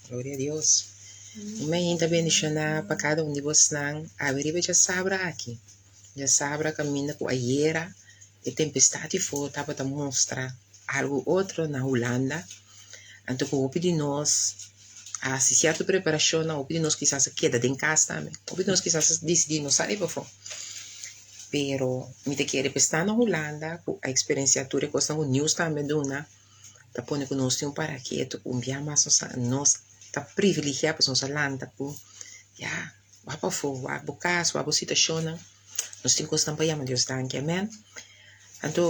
Gloria a Dios. Un mainta bendishoná pa kada un di bosnan awe riba djasabra aki. Djasabra kaminda ku ayera e tempestat di for tabata mustra algu otro na Hulanda. Anto ku hopi di nos a hasi sierto preparashonnan, hopi di nos kisas a keda den kas tambe. Hopi di nos kisas a disidí no sali pafó. Pero mi ta kere pa e sta na Hulanda ku a eksperensiá tur e kosnan ku news tambe duna. Ta pone ku nos tin un para ketu ku un bia mas nos a nos ta privilegiá pasobra nos a lanta ku ya wak pafó wak bo kas wak bo situashonnan nos tin kosnan pa yama Dios danki amen. Anto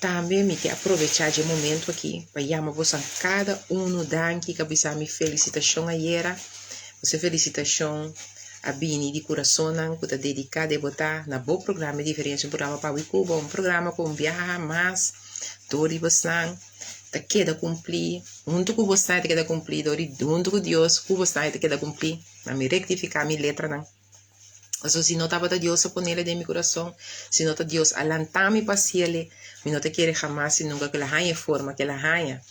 tambe mi ke aprovechá dje momento aki pa yama boso kada unu danki ku a bisa mi felisitashon ayera boso felisitashon a bini di kurasonnan ku ta dediká debotá na bo programa e diferensia un programa pa wi Cuba un programa ku un biaha mas. Dor di bosnan ta keda kumplí, huntu ku bosnan e ta keda kumplí, dor di huntu ku Dios ku bosnan e ta keda kumplí. Na mi rektifiká mi letranan. Pasobra si no tabata Dios a ponele den mi kurason, si no ta Dios a lantá mi pa hasiele, mi no ta kere hamas i nunka ku el a haña e forma ku el a haña.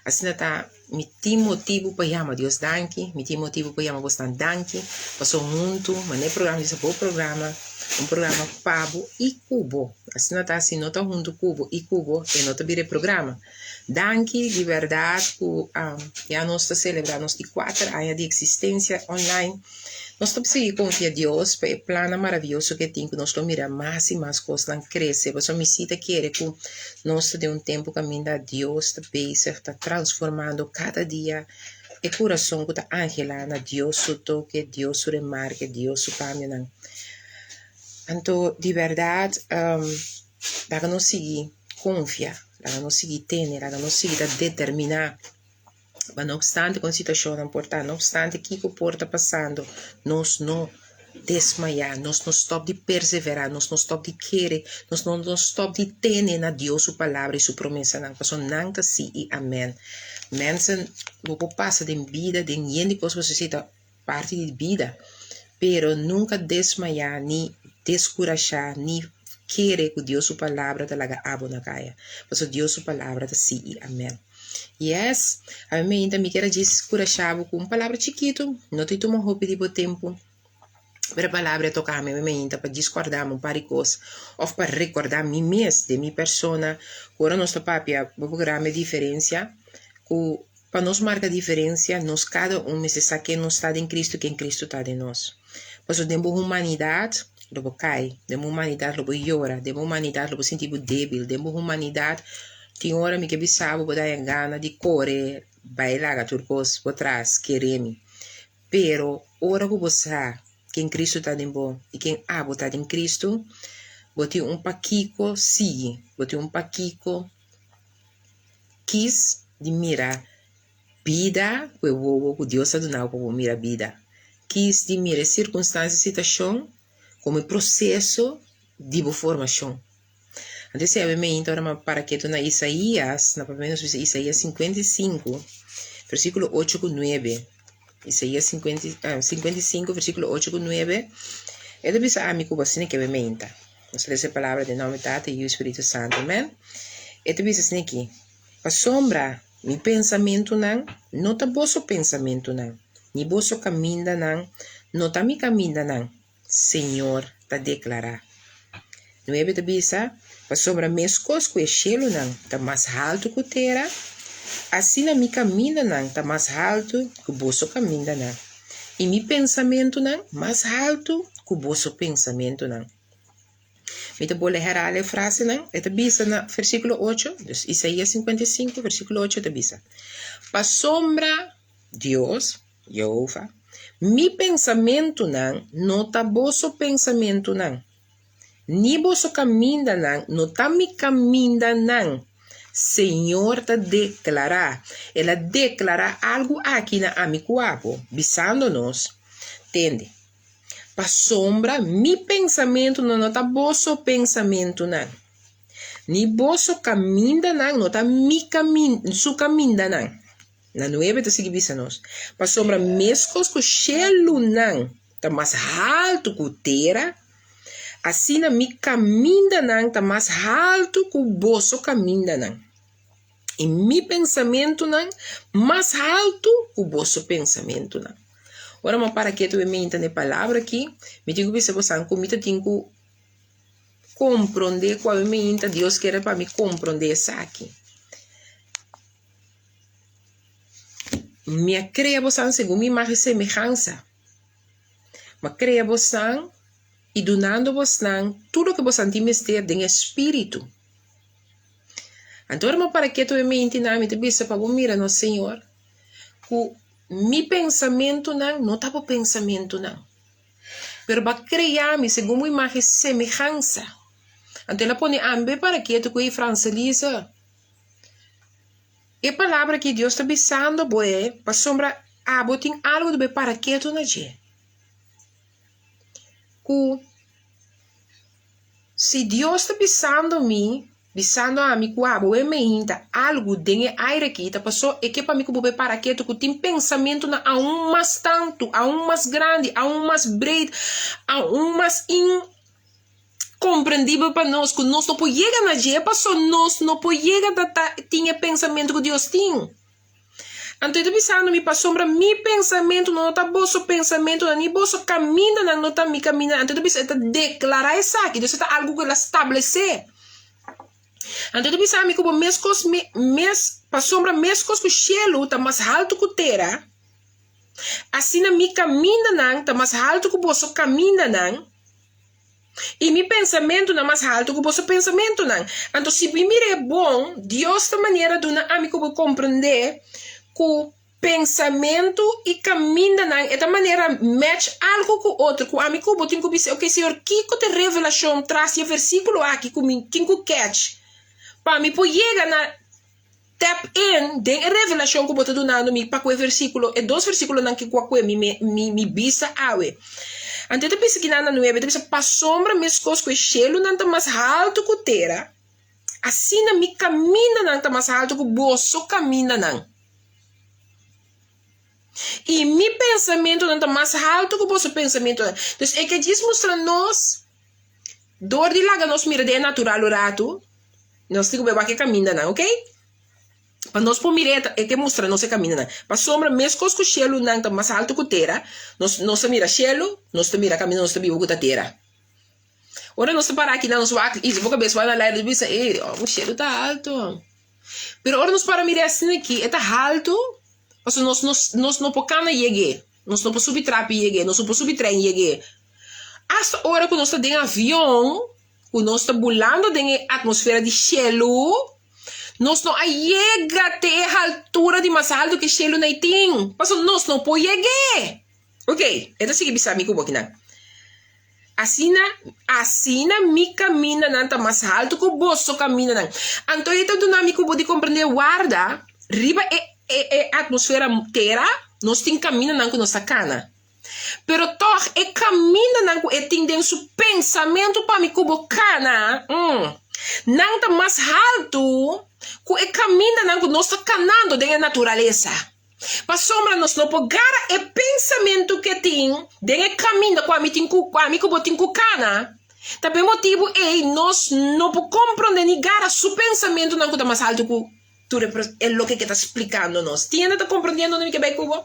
Asina ta mi tin motibu pa yama Dios danki, mi tin motibu pa yama bosnan danki, pasobra huntu, manera e programa di bo programa, un programa pa bo i ku bo. Asina ta, si no ta huntu ku bo i ku bo, e no ta bira e programa. Danki di bèrdat ku ya nos ta selebrá nos di kuater aña di eksistensia online. Nos ta sigui konfia Dios pa e plannan maravioso ku e tin ku nos lo mira mas i mas kosnan krese. Pasobra mi si ta kere ku nos ta den un tempu kaminda Dios ta bezig ta transformando kada dia e kurason ku ta anhelá na Dios su toke, Dios su remarke, Dios su kambionan. Anto di bèrdat laga nos sigui konfia, laga nos sigui tene, laga nos sigui ta determiná. Ma no obstante kon situashonnan por ta, no obstante kiko por ta pasando, nos no desmayá, nos no stòp di perseverá, nos no stòp di kere, nos no no stòp di tene na Dios su palabra i su promesanan, pasobra nan ta sí i amèn. Mensen, bo por pasa den bida den yen di kos ku esei ta parti di bida, pero nunka desmayá ni deskurashá ni kere ku Dios su palabra ta laga abo na kaya, pasobra Dios su palabra ta sí i amèn. Yes, ami mainta mi kier a djis kurashá bo ku un palabra chikitu, no ta tuma hopi di bo tempu, pero e palabra a toka mi ami mainta pa djis kòrda mi un par di kos òf pa rekòrdá mi mes den mi persona ku ora nos ta papia bo por grandi diferensia ku Pa nos marka diferensia, nos kada un mester sa ken nos ta den Kristu i ken Kristu ta den nos. Pasobra den bo humanidat lo bo kai, den bo humanidat lo bo yora, den bo humanidat lo bo sinti bo debil, den bo humanidat tin ora mi ke bisa bo bo ta haña gana di kore bai laga tur kos bo tras, kere mi. Pero ora ku bo sa ken Kristu ta den bo i ken abo ta den Kristu, bo tin un pakiko sigui, bo tin un pakiko. Kis di mira bida ku e wowo ku Dios a duna bo pa bo mira bida. Kis di mira e sirkunstansia i situashon komo e proseso di bo formashon. Anto esei awe meinta ora mi a para ketu na Isaías, na papia nos bisa Isaías 55, versíkulo ocho ku nuebe. Isaías 55, versíkulo ocho ku nuebe, e ta bisa ami ku bo asina ke awe meinta. Nos ta lesa e palabra den nòmber di Tata, Yu i Spiritu Santu. Amèn. E ta bisa asina aki, Pasobra mi pensamentunan no ta boso pensamentunan, ni boso kamindanan no ta mi kamindanan, Señor ta deklará. Nuebe ta bisa, Pasobra meskos ku e shelunan ta mas haltu ku tera, asina mi kamindanan ta mas haltu ku boso kamindanan, i mi pensamentunan mas haltu ku boso pensamentunan. Mi ta bolbe herhala e frasenan. E ta bisa na versíkulo ocho, dus Isaías 55, versíkulo ocho ta bisa, Pasobra Dios, Jehová, mi pensamentunan no ta boso pensamentunan, ni boso kamindanan no ta mi kamindanan, Señor ta deklará. El a deklará algu aki na ami ku abo, bisando nos, Tende, pasobra mi pensamentunan no ta boso pensamentunan, ni boso kamindanan no ta mi su kamindanan. Na nuebe ta sigui bisa nos, Pasobra meskos ku shelunan ta mas haltu ku tera, asina mi kamindanan ta mas haltu ku boso kamindanan. I mi pensamentunan mas haltu ku boso pensamentunan. Ora mi a para ketu e menta na e palabra aki, mi tin ku bisa bosan ku mi ta tin ku komprondé ku awe meinta Dios kere pa mi komprondé esaki. Mi a krea bosan segun mi imagen i semehansa. Mi a krea bosan i dunando bosnan tur loke bosan tin mester den e spiritu. Anto ora mi a para ketu e meintinan mi ta bisa pa bo mira nos Señor ku mi pensamentunan no ta bo pensamentunan, pero bo a krea mi segun bo imagen i semehansa. Anto el a pone ambe para ketu ku e Franselisa. E palabra aki Dios ta bisando bo e pasobra abo tin algu di bo e para ketu na dje. Ku si Dios ta bisando mi, bisando ami ku abo e meinta algu den e aire aki ta paso e ke pa mi ku bo por e para ketu ku tin pensamentunan aun mas tantu, aun mas grandi, aun mas breed, aun mas in. Komprendibel pa nos ku nos no por yega na dje paso nos no por yega ta ta tin e pensamentu ku Dios tin. Anto e ta bisando mi pasobra mi pensamentu no ta boso pensamentunan ni boso kamindanan no ta mi kamindanan. Anto e ta bisa e ta deklará esaki, dus e ta algu ku el a stablesé. Anto e ta bisa mi ku bo meskos mi mes pasobra meskos ku shelu ta mas haltu ku tera, asina mi kamindanan ta mas haltu ku boso kamindanan. I mi pensamentunan mas haltu ku boso pensamentunan. Anto si mi mir'é bon, Dios ta manera duna ami ku bo komprendé ku pensamentu i kamindanan e ta manera match algu ku otro, ku ami ku bo tin ku bisa, oke Señor, kiko ta e revelashon tras di e versíkulo aki ku mi tin ku catch pa mi por yega na Tap in den e revelashon ku bo ta dunando mi pa ku e versíkulo, e dos versíkulonan ki ku a kue mi mi mi bisa awe. Anto e ta bisa kinan na nuebe, e ta bisa, Pasobra meskos ku e shelunan ta mas haltu ku tera, asina mi kamindanan ta mas haltu ku boso kamindanan, i mi pensamentunan ta mas haltu ku boso pensamentunan. Dus e ke djis mustra nos, dor di laga nos mira den e natural un ratu, Nos tin ku bai wak e kamindanan, oke? Pa nos por mira e ke mustra nos e kamindanan. Pasobra meskos ku shelunan ta mas altu ku tera, nos nos ta mira shelu, nos ta mira kaminda nos ta biba ku ta tera. Ora nos ta para akinan nos wak i bo kabes wak na laira nos bisa, ey, oh, shelu ta altu. Pero ora nos para mira asina aki, e ta haltu, pasobra nos nos nos no por kana yeg'é, nos no por subi trapi yeg'é, nos no por subi tren yeg'é. Asta ora ku nos ta den avion, ku nos ta bulando den e atmosfera di shelu, nos no a yega te e haltura di mas haltu ku e shelu na e tin, pasobra nos no por yeg'é. Ok, e ta sigui bisa mi ku bo kinan. Asina, asina mi kamindanan ta mas haltu ku boso kamindanan. Anto e ta duna mi ku bo di komprendé, warda, riba e e e atmosfera tera, nos tin kamindanan ku nos ta kana. Pero tòg e kamindanan ku e tin den su pensamentu pa mi ku bo kana, mm, nan ta mas haltu ku e kamindanan ku nos ta kanando den e naturalesa. Pasobra nos no por gara e pensamentu ku e tin den e kaminda ku ami tin ku ami ku bo tin ku kana. Ta p'e motibu ei nos no por komprondé ni gara su pensamentunan ku ta mas haltu ku tur e loke ke ta splikando nos. Tin hende ta komprondiendo unda mi ke bai ku bo?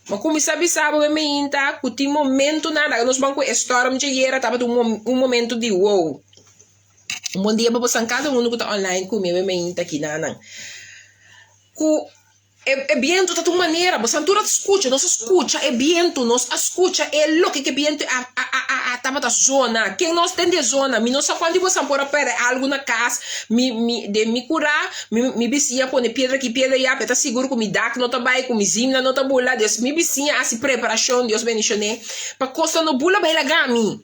Bo kuminsá bisa bo e meinta ku tin momentunan laga nos ban ku e storm djayera tabata un un momento di wow. Un bon dia pa bosan kada uno ku ta online ku mi e meinta aki nanan. Ku e e bientu ta un manera bosan tur a skucha nos a skucha e bientu nos a skucha e loke ku e bientu a a a a tabata zona. Ken nos den di e zona mi no sa kuantu di bosan por a pèrdè algu na kas mi mi den mi kurá. Mi mi bisiña pone piedra aki piedra allá, p'e ta sigur ku mi dak no ta bai, ku mi zimna no ta bula. Dios, mi bisiña hasi preparashon, Dios bendishon'é, pa kosnan no bula bai laga mi.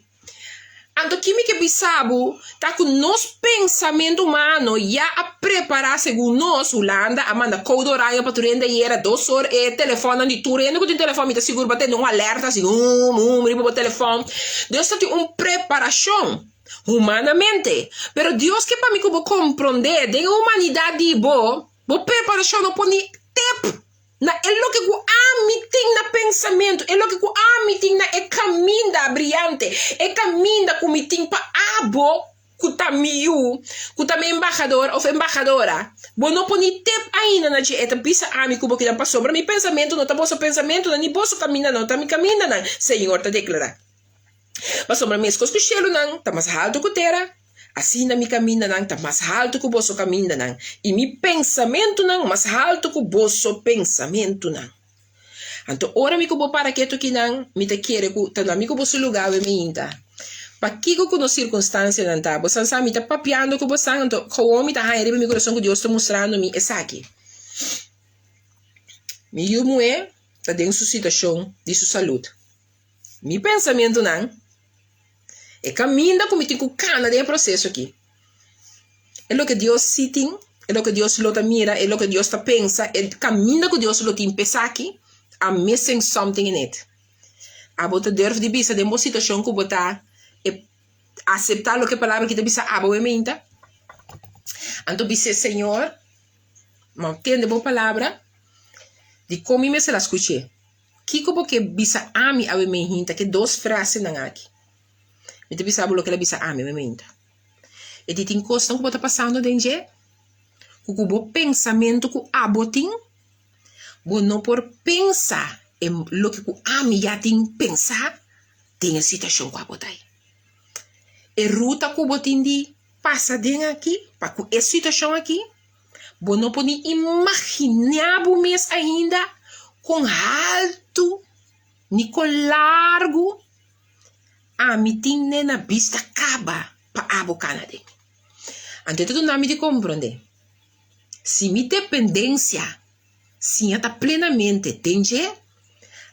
Anto ki mi ke bisa bo ta ku nos pensamentu humano ya a prepará segun nos, Hulanda a manda koude oranje pa tur hende ayera, dos or e telefònnan di tur hende ku tin telefòn mi ta sigur bo a tende un alerta así hum hum riba bo telefòn. Dios ta tin un preparashon. Humanamente. Pero Dios ke pa mi ku bo komprondé den e humanidat di bo, bo preparashon no por ni tep na e loke ku ami tin na pensamentu, e loke ku ami tin na e kaminda briante, e kaminda ku mi tin pa abo. ku ta mi yu, ku ta mi embahador òf embahadora, bo no por ni tep ainda na dje. E ta bisa ami ku bo kidan pasobra mi pensamentu no ta boso pensamentunan ni boso kaminda no ta mi kamindanan, Señor ta deklará. Pasobra meskos ku shelunan ta mas haltu ku tera, asina mi kamindanan ta mas haltu ku boso kamindanan, i mi pensamentunan mas haltu ku boso pensamentunan. Anto ora mi ku bo para ketu kinan, mi ta kere ku ta na mi ku bo su lugá awe mi inta. Pakiko ku nos sirkunstansianan ta? Bo san sa mi ta papiando ku bo san, anto gewoon mi ta haña riba mi kurason ku Dios ta mustrando mi esaki. Mi yu muhé ta den su situashon di su salud. Mi pensamentunan, e kaminda ku mi tin ku kana den e proseso aki. E loke Dios sí tin, e loke Dios lo ta mira, e loke Dios ta pensa, e kaminda ku Dios lo tin p'esaki, I'm missing something in it. Abo ta durf di bisa den bo situashon ku bo ta e aseptá loke e palabra aki ta bisa abo e meinta? Anto bis'é, Señor, mi a tende bo palabra, dikon mi mester a skuch'é? Kiko bo ke bisa ami awe meinta ke dos frasenan aki? Mi ta bisa bo loke el a bisa ami awe meinta. E di tin kosnan ku bo ta pasando den dje ku ku bo pensamentu ku abo tin, bo no por pensa e loke ku ami ya tin pensa den e situashon ku abo ta ei. E ruta ku bo tin di pasa den aki pa ku e situashon aki, bo no por ni imaginá bo mes ainda kon haltu ni kon largu Ami tin ne na bista kaba pa abo kana den. Anto e ta duna mi di komprondé, si mi dependensia siña ta plenamente den dje,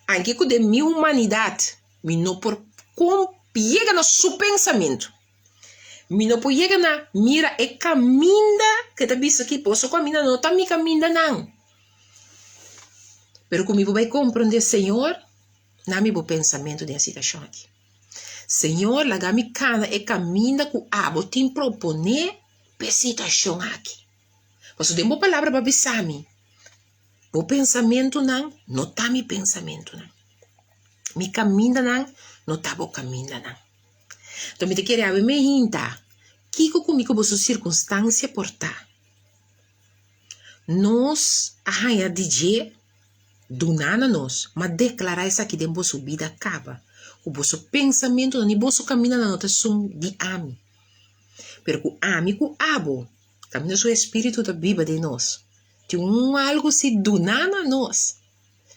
anke ku den mi humanidat mi no por yega na su pensamentu, mi no por yega na mira e kaminda ku e ta bisa ki boso kaminda no ta mi kamindanan. Pero ku mi por bai komprondé, Señor, Na mi bo pensamentu den e situashon aki. Señor, laga mi kana e kaminda ku abo tin proponé pa e situashon aki. Pasobra den bo palabra bo a bisa mi, Bo pensamentunan no ta mi pensamentunan. Mi kamindanan no ta bo kamindanan. Enton mi ta kere awe mi hinta, kiko ku mi ku boso sirkunstansia por ta? Nos a haña di dje Duna na nos, ma deklará esaki den boso bida kaba, ku boso pensamentunan ni boso kamindanan no ta esun di ami, pero ku ami ku abo, kaminda su Espíritu ta biba den nos, tin un algu si duna na nos,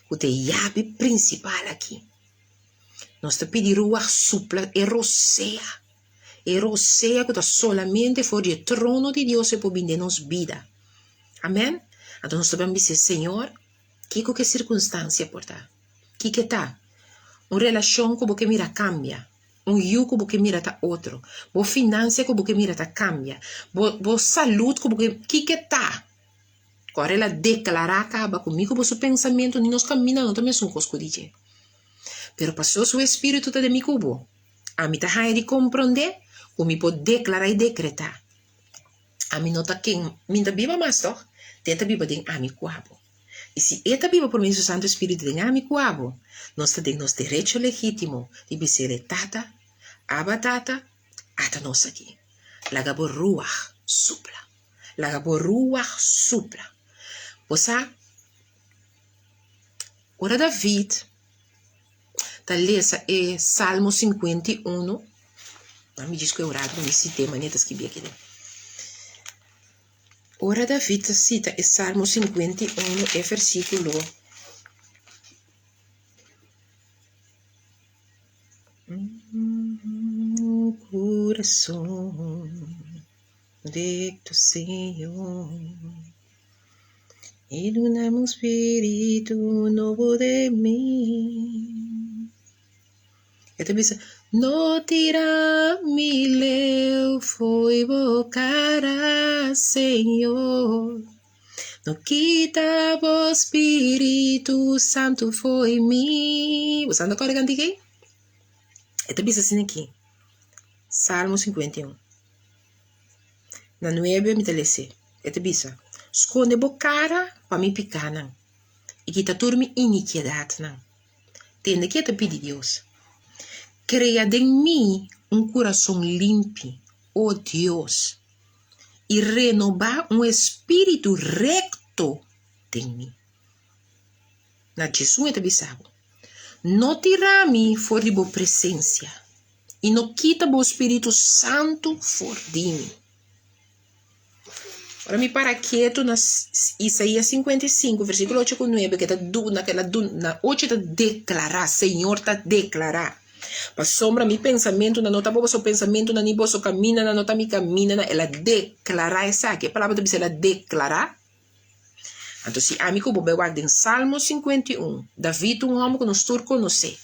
ku ta e yabi prinsipal aki. Nos ta pidi Ruach supla e rosea, e rosea ku ta solamente for di e trono di Dios e por bin den nos bida. Amen. Anto nos ta ban bis'é, Señor, kiko ku e sirkunstansia por ta? Kiko e ta? Un relashon ku bo ke mira kambia, un yu ku bo ke mira ta otro, bo finansia ku bo ke mira ta kambia, bo bo salud ku bo ke, kiko e ta? Ku ora el a deklará kaba ku mi ku boso pensamentu ni nos kaminda no ta mesun kos ku di dje. Pero pasobra su Espíritu ta den mi ku bo, ami ta haña di komprondé ku mi por deklará i dekretá. Ami no ta ken mi ta biba mas tòg, te ta biba den ami ku abo. I si e ta biba por medio di su Santu Spiritu den ami ku abo, nos ta den nos derecho legítimo di bis'el e Tata, Abba Tata, ata nos aki. Laga bo ruach supla. Laga bo ruach supla. Bo sa, ora David ta lesa e Salmo 51, nan mi djis ku e ora ku mi sit'é manera ta skibí aki den. Ora David ta sita e Salmo 51 e versíkulo Un kurason rekto, Señor. I dunami un spiritu nobo den mi. E ta bisa, No tira mi leu fo'i bo kara, Señor. No kita bo spiritu santu fo'i mi. Bo sa unda kòrda e kantika ei? E ta bisa asina aki, Salmo 51. Na nuebe mi ta lese. E ta bisa, Skonde bo kara pa mi pikánan, i kita tur mi inikiedatnan. Tende ke ta pidi Dios, Krea den mi un kurason limpi. O Dios, i renobá un espíritu rekto den mi. Na Djesun e ta bisa bo, No tira mi for di bo presensia, i no kita bo spiritu santu for di mi. Ora mi para ketu na Isaías 55, versíkulo 8 ku 9, ke ta duna, ke la duna, 8 ta deklará, Señor ta deklará, Pasobra mi pensamentunan no ta boso pensamentunan, ni boso kamindanan no ta mi kamindanan. El a deklará esaki. E palabra ta bisa el a deklará. Anto si ami ku bo bai wak den Salmo 51, David un hòmber ku nos tur konosé.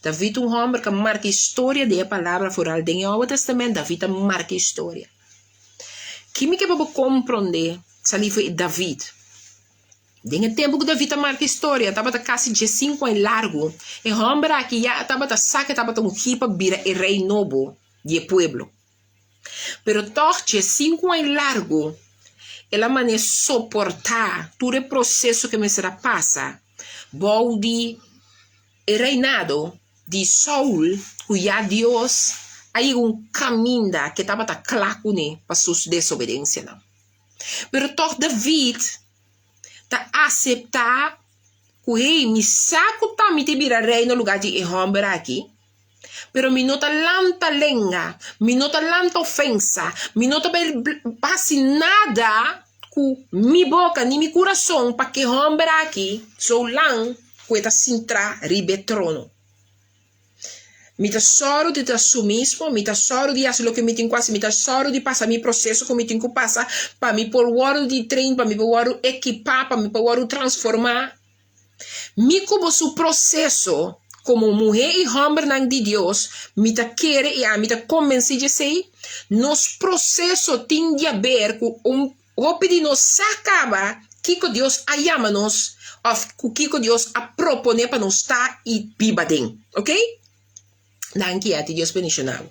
David un hòmber ku a marka historia den e palabra foral den e Oude Tèstamènt, David a marka historia. Ki mi ke pa bo komprondé salí for di David? Den e tempu ku David a marka historia, tabata kasi diesinku aña largu, e hòmber aki ya tabata sa ku e tabata ungí pa bira e rei nobo di e pueblo. Pero tòg diesinku aña largu el a manera soportá tur e proseso ku e mester a pasa bou di e reinado di Saul ku ya Dios a yega un kaminda ku e tabata kla kuné pa su desobedensianan. Pero tòg David ta aseptá ku, Hey, mi sa ku ta mi ta bira rei na lugá di e hòmber aki, pero mi no ta lanta lenga, mi no ta lanta ofensa, mi no ta bai hasi nada ku mi boka ni mi kurason pa ku e hòmber aki so lan ku e ta sintrá riba e trono. Mi ta sòru di ta sumismo, mi ta sòru di hasi loke mi tin ku hasi, mi ta sòru di pasa mi proseso ku mi tin ku pasa pa mi por wòrdu di train, pa mi por wòrdu ekipá, pa mi por wòrdu transformá. Mi ku bo su proseso komo muhé i hòmbernan di Dios, mi ta kere i ami ta kombensí dje esei, nos proseso tin di haber ku un Hopi di nos sa kaba kiko Dios a yama nos òf ku kiko Dios a proponé pa nos ta i biba den. Ok? Danki Etty, Dios bendishoná bo.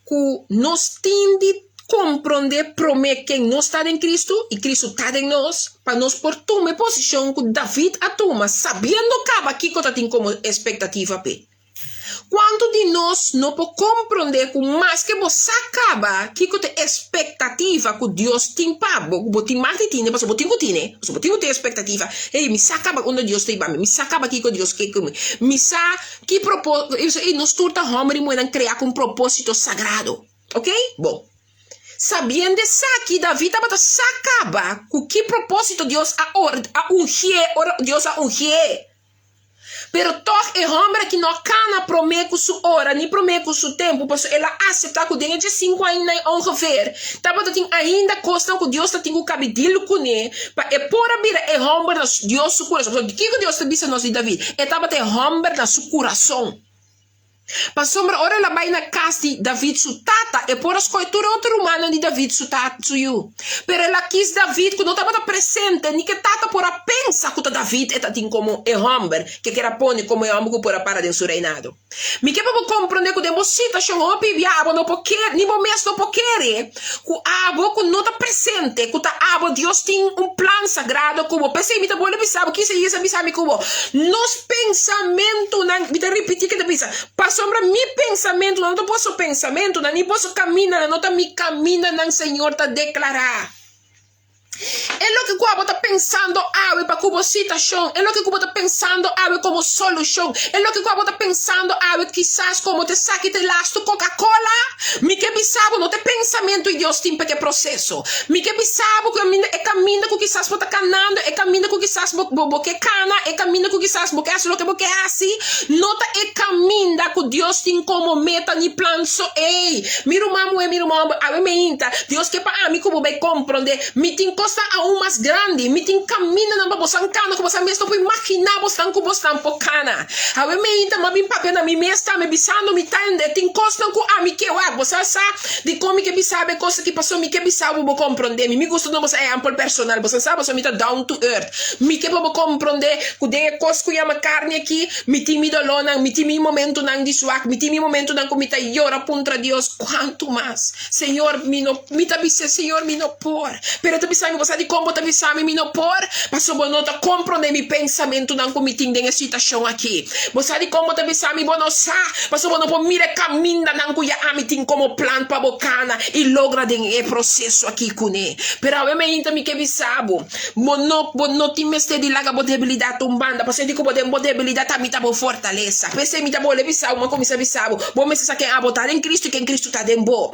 Ku nos tin di komprondé promé ken nos ta den Kristu i Kristu ta den nos pa nos por tuma e posishon ku David a tuma sabiendo kaba kiko ta tin komo espektativa p'e. Kuantu di nos no por komprondé ku maske bo sa kaba kiko ta e espektativa ku Dios tin pa bo, ku bo tin mag di tine, pasobra bo tin ku tine, pasobra bo tin ku tin espektativa, hey, mi sa kaba unda Dios ta hiba mi, mi sa kaba kiko Dios ke ku mi, mi sa ki propó, ey, nos tur ta hòmber i muhénan kreá ku un propósito sagrado, oke? Bon. Sabiendo esaki, David tabata sa kaba ku ki propósito Dios a a ungié ora Dios a ungié. Pero tòg e hòmber aki no a kana promé ku su ora ni promé ku su tempu, pasobra el a aseptá ku den e diesinku añanan ongeveer tabata tin ainda kosnan ku Dios ta tin ku kabi dil kuné pa e por a bira e hòmber na Dios su kurason. Pasobra kiko Dios ta bisa nos di David? E tabata e hòmber na su kurason. Pasobra ora el a bai na kas di David su tata, e por a skohe tur e otro rumannan di David su tata, su yu. Pero el a kis David ku no tabata presente, ni ku e tata por a pensa ku ta David e ta tin komo e hòmber ku e kier a pone komo e hòmber ku por a para den su reinado. Mi ke pa bo komprondé ku den bo situashon hopi bia abo no por kere, ni bo mes no por kere ku abo ku no ta presente, ku ta abo Dios tin un plan sagrado ku bo. P'esei mi ta bolbe bisa bo, kisa Hesus a bisa mi ku bo, nos pensamentunan, mi ta ripití ke ta bisa, pasobra mi pensamentunan no ta boso pensamentunan, ni boso kamindanan no ta mi kamindanan, Señor ta deklará. E loke ku abo ta pensando awe pa ku bo situashon, e loke ku bo ta pensando awe komo solushon, e loke ku abo ta pensando awe kisas komo ta esaki ta e lastu Coca-Cola, mi ke bisa bo no ta e pensamentu i Dios tin pa ke proseso. Mi ke bisa bo ku e kaminda ku kisas bo ta kanando, e kaminda ku kisas bo bo ke kana, e kaminda ku kisas bo ke hasi loke bo ke hasi, no ta e kaminda ku Dios tin komo meta ni plan. So ey, mi ruman muhé, mi ruman homber, awe meinta, Dios ke pa ami ku bo bai komprondé, mi tin kosnan aun mas grandi, mi tin kamindanan pa bosan kana ku bosan mes no por imaginá bosnan ku bosnan por kana. Awe meinta m'a bin papia na mi mes tambe bisando mi tende, tin kosnan ku ami ke wak. Bosan sa dikon mi ke bisa bo e kos aki? Pasobra mi ke bisa bo bo komprondé mi. Mi gusta duna boso ehèmpel personal. Bosan sa pasobra mi ta down to earth. Mi ke pa bo komprondé ku den e kos ku yama karni aki, Mi tin mi dolónan, mi tin mi momentunan di swak, mi tin mi momentunan ku mi ta yora puntra Dios, Kuantu mas? Señor, mi no, mi ta bis'é, Señor, mi no por. Pero e ta bisa mi. mi, Bo sa dikon bo ta bisa mi mi no por? Pasobra bo no ta komprondé mi pensamentunan ku mi tin den e situashon akí. Bo sa dikon bo ta bisa mi bo no sa? Pasobra bo no por mira e kamindanan ku ya ami tin komo plan pa bo kana i logra den e proseso akí kuné. Pero awe mainta mi ke bisa bo, bo no bo no tin mester di laga bo debilidat un banda, pasobra di ku bo den bo debilidat ami ta bo fortalesa. P'esei mi ta bolbe bisa bo, mi a kuminsá bisa bo, bo mester sa ken abo ta den Kristu i ken Kristu ta den bo.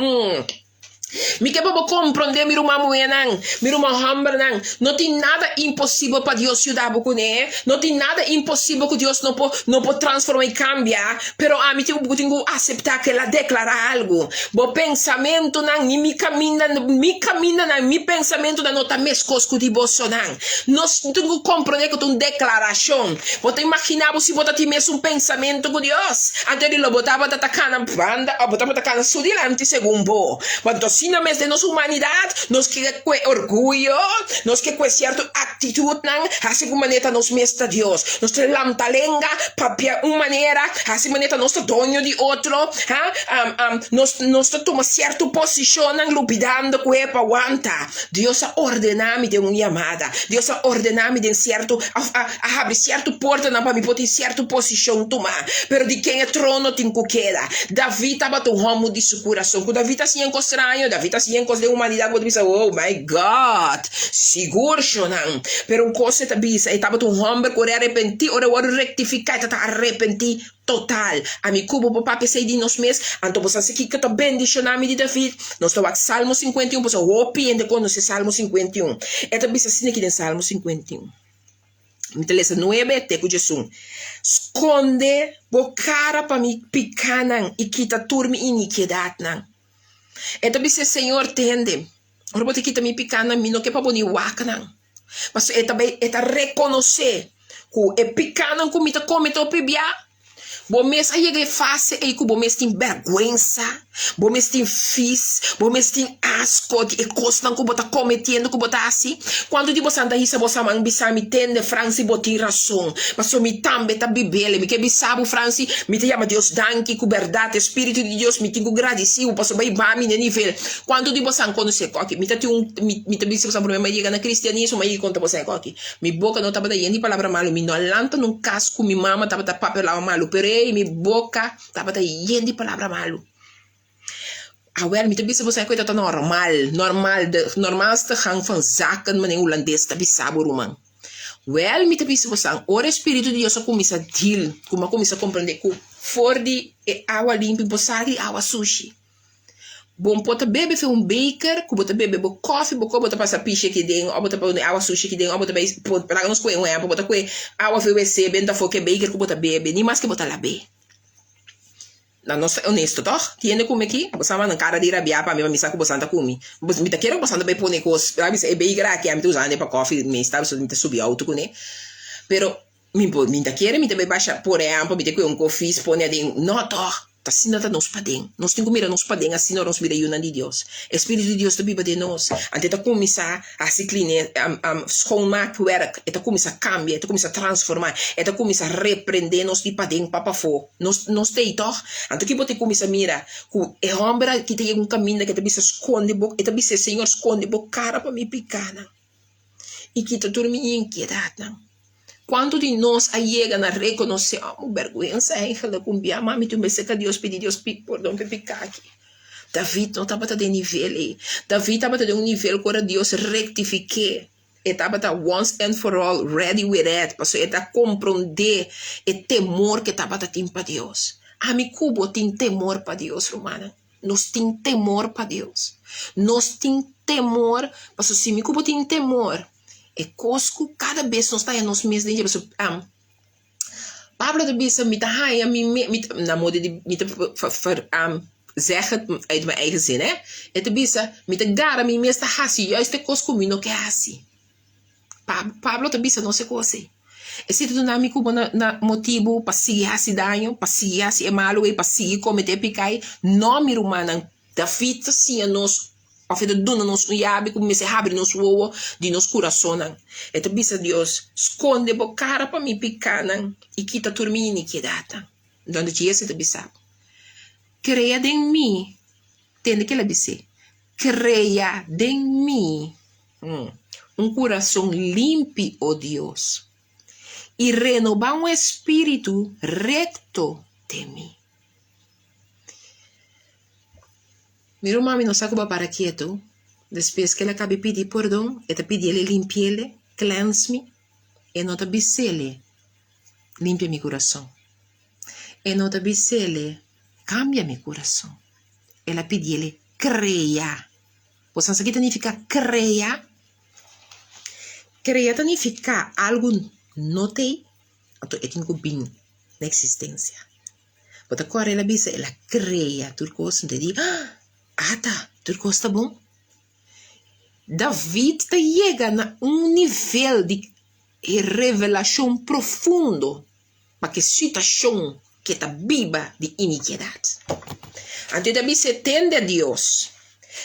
Mi ke pa bo komprondé, mi ruman muhénan, mi ruman hòmbernan, no tin nada imposibel pa Dios yuda bo kuné. No tin nada imposibel ku Dios no por no por transformá i kambia. Pero ami tin ku tin ku aseptá ku el a deklará algu. Bo pensamentunan ni mi kaminda mi kamindanan, mi pensamentunan no ta meskos ku di bosonan. Nos tin ku komprondé ku ta un deklarashon. Bo ta imaginá bo si bo ta tin mesun pensamentu ku Dios? Anto di lo bo tabata ta kana banda òf bo tabata kana su dilanti segun bo. Anto asina mes den nos humanidat nos ke kue orguyo, nos ke kue sierto aktitutnan hasi ku manera ta nos mes ta Dios. Nos ta lamta lenga, papia un manera, hasi manera ta nos ta doño di otro, ha, nos nos ta tuma sierto posishonnan lubidando ku e pa wanta. Dios a ordená mi den un yamada. Dios a ordená mi den sierto, a a habri sierto portanan pa mi por tin sierto posishon tumá. Pero di ken e trono tin ku keda? David tabata un hòmber di su kurason. Ku David a siña un kos straño, David a siña un kos den humanidat ku bo ta bisa, Oh my God! Sigur, shonnan. Pero un kos e ta bisa, e tabata un hòmber ku ora e arepentí, ora e wòrdu rektifiká, e ta ta arepentí Total, ami ku bo por papia esei di nos mes, anto bo sa si kiko ta bendishoná mi di David? Nos ta wak Salmo 51, pasobra hopi hende konosé Salmo 51. E ta bisa asina aki den Salmo 51. Mi ta lesa nuebe te ku djesun. Skonde bo kara pa mi pikánan i kita tur mi inikiedatnan. E ta bisa, Señor, tende, ora bo ta kita mi pikánan, mi no ke pa bo ni wak nan. Pasobra e ta bai, e ta rekonosé ku e pikánan ku mi ta kometé hopi bia, bo mes a yega e fase ei ku bo mes tin bèrgwensa, bo mes tin fis, bo mes tin asko di e kosnan ku bo ta kometiendo, ku bo ta hasi. Kuantu di bosan ta hisa bosa man bisa mi, Tende, Franci, bo tin rason, pasobra mi tambe ta bibel. Mi ke bisa bo, Franci, mi ta yama Dios danki ku bèrdat e Spiritu di Dios, mi tin ku gradisí bo pasobra bai ba mi na e nivel. Kuantu di bosan konosé koki? Mi ta tin un, mi, mi ta bisa bosan promé mi a yega na kristianismo, mi a yega konta bosan e koki. Mi boka no tabata yen di palabra malu, mi no a lanta nun kas ku mi mama tabata papia palabra malu, pero ei, mi boka tabata yen di palabra malu. Awel, mi ta bisa bosan ku e tabata normal, normal, de normaalste gang van zaken, manera hulandes ta bisa bo ruman. Wèl, mi ta bisa bosan, ora e Spiritu di Dios a kuminsá deal, ku mi a kuminsá komprendé ku for di e awa limpi bo sali awa sushi. Bo por ta bebe fe un beker ku bo ta bebe bo kòfi bo kò bo ta pasa pishi aki den òf bo ta pone awa sushi aki den òf bo ta bai laga nos kohe un ehèmpel bo ta kohe awa fe wc benta afó ke beker ku bo ta bebe ni maske bo ta lab'é. Na nos ta honesto tòg? Tin hende kume aki? Bo sa manda un kara di rabiá pa mi pa mi sa ku bosan ta kumi. Mi ta kere ku bosan ta bai pone kos laga bisa e beker aki ami ta usando pa kòfi mi sta mi ta subi outo kuné pero Mi por, mi ta kere mi ta bai basha, por ehempel, mi ta kue un kofis pone aden, no tòg, ta asina ta nos paden. Nos tin ku mira nos paden asina ora nos bira yunan di Dios. E Spiritu di Dios ta biba den nos. Anto e ta kuminsá hasi kline, schoonmaakwerk, e ta kuminsá kambia, e ta kuminsá transformá, e ta kuminsá reprendé nos di paden pa pafó. Nos, nos ta ei tòg? Anto ki bo tin kuminsá mira ku e hòmber aki ta yega un kaminda ku e ta bisa skonde bo, e ta bisa e Señor skonde bo kara pa mi pikánan. I kita tur mi inkiedatnan. Kuantu di nos a yega na rekonosé, Oh, mi bèrgwensa eigenlijk, un bia mami tin un bes ka Dios pidi Dios pordon pa e piká aki. David no tabata den nivel ei. David tabata den un nivel ku ora Dios rektifik'é, e tabata once and for all ready with it, pasobra e ta komprondé e temor ku e tabata tin pa Dios. Ami ku bo tin temor pa Dios, rumannan. Nos tin temor pa Dios. Nos tin temor, pasobra si mi ku bo tin temor, e kos ku kada bes nos ta haña nos mes den dje, pasobra Pablo ta bisa, mi ta haña mi mes, mi ta, na moda di, mi ta zeg het uit mijn eigen zin, hè. E ta bisa, mi ta gara mi mes ta hasi juist e kos ku mi no ke hasi. Pablo ta bisa nos e kos ei. Esei ta duna mi ku bo na motibu pa sigui hasi daño, pa sigui hasi e malu ei, pa sigui kometé piká ei? No, mi rumannan. David ta siña nos, òf e ta duna nos un yabi ku mester habri nos wowo di nos kurasonnan. E ta bisa Dios, Skonde bo kara pa mi pikánan i kita tur mi inikiedatnan. Donde Jese ta bisa bo, Krea den mi, tende ke el a bis'é, Krea den mi. un kurason limpi, o Dios, i renobá un espíritu rekto den mi. Mi ruman, mi no sa ku bo a para ketu. Despues ku el a kabi pidi pordon, e ta pidi el e limpi'el, cleanse me. E no ta bis'el, limpia mi kurason. E no ta bis'el, kambia mi kurason. El a pidi el, krea. Bo sa ki ta nifiká krea? Krea ta nifiká algu no t'ei, anto e tin ku bin na eksistensia. Bo ta kòrda el a bisa el a krea tur kos, anto e di, Ata, tur kos ta bon. David ta yega na un nivel di revelashon profundo pa ku e situashon ku e ta biba di inikiedat. Anto e ta bisa e tende Dios,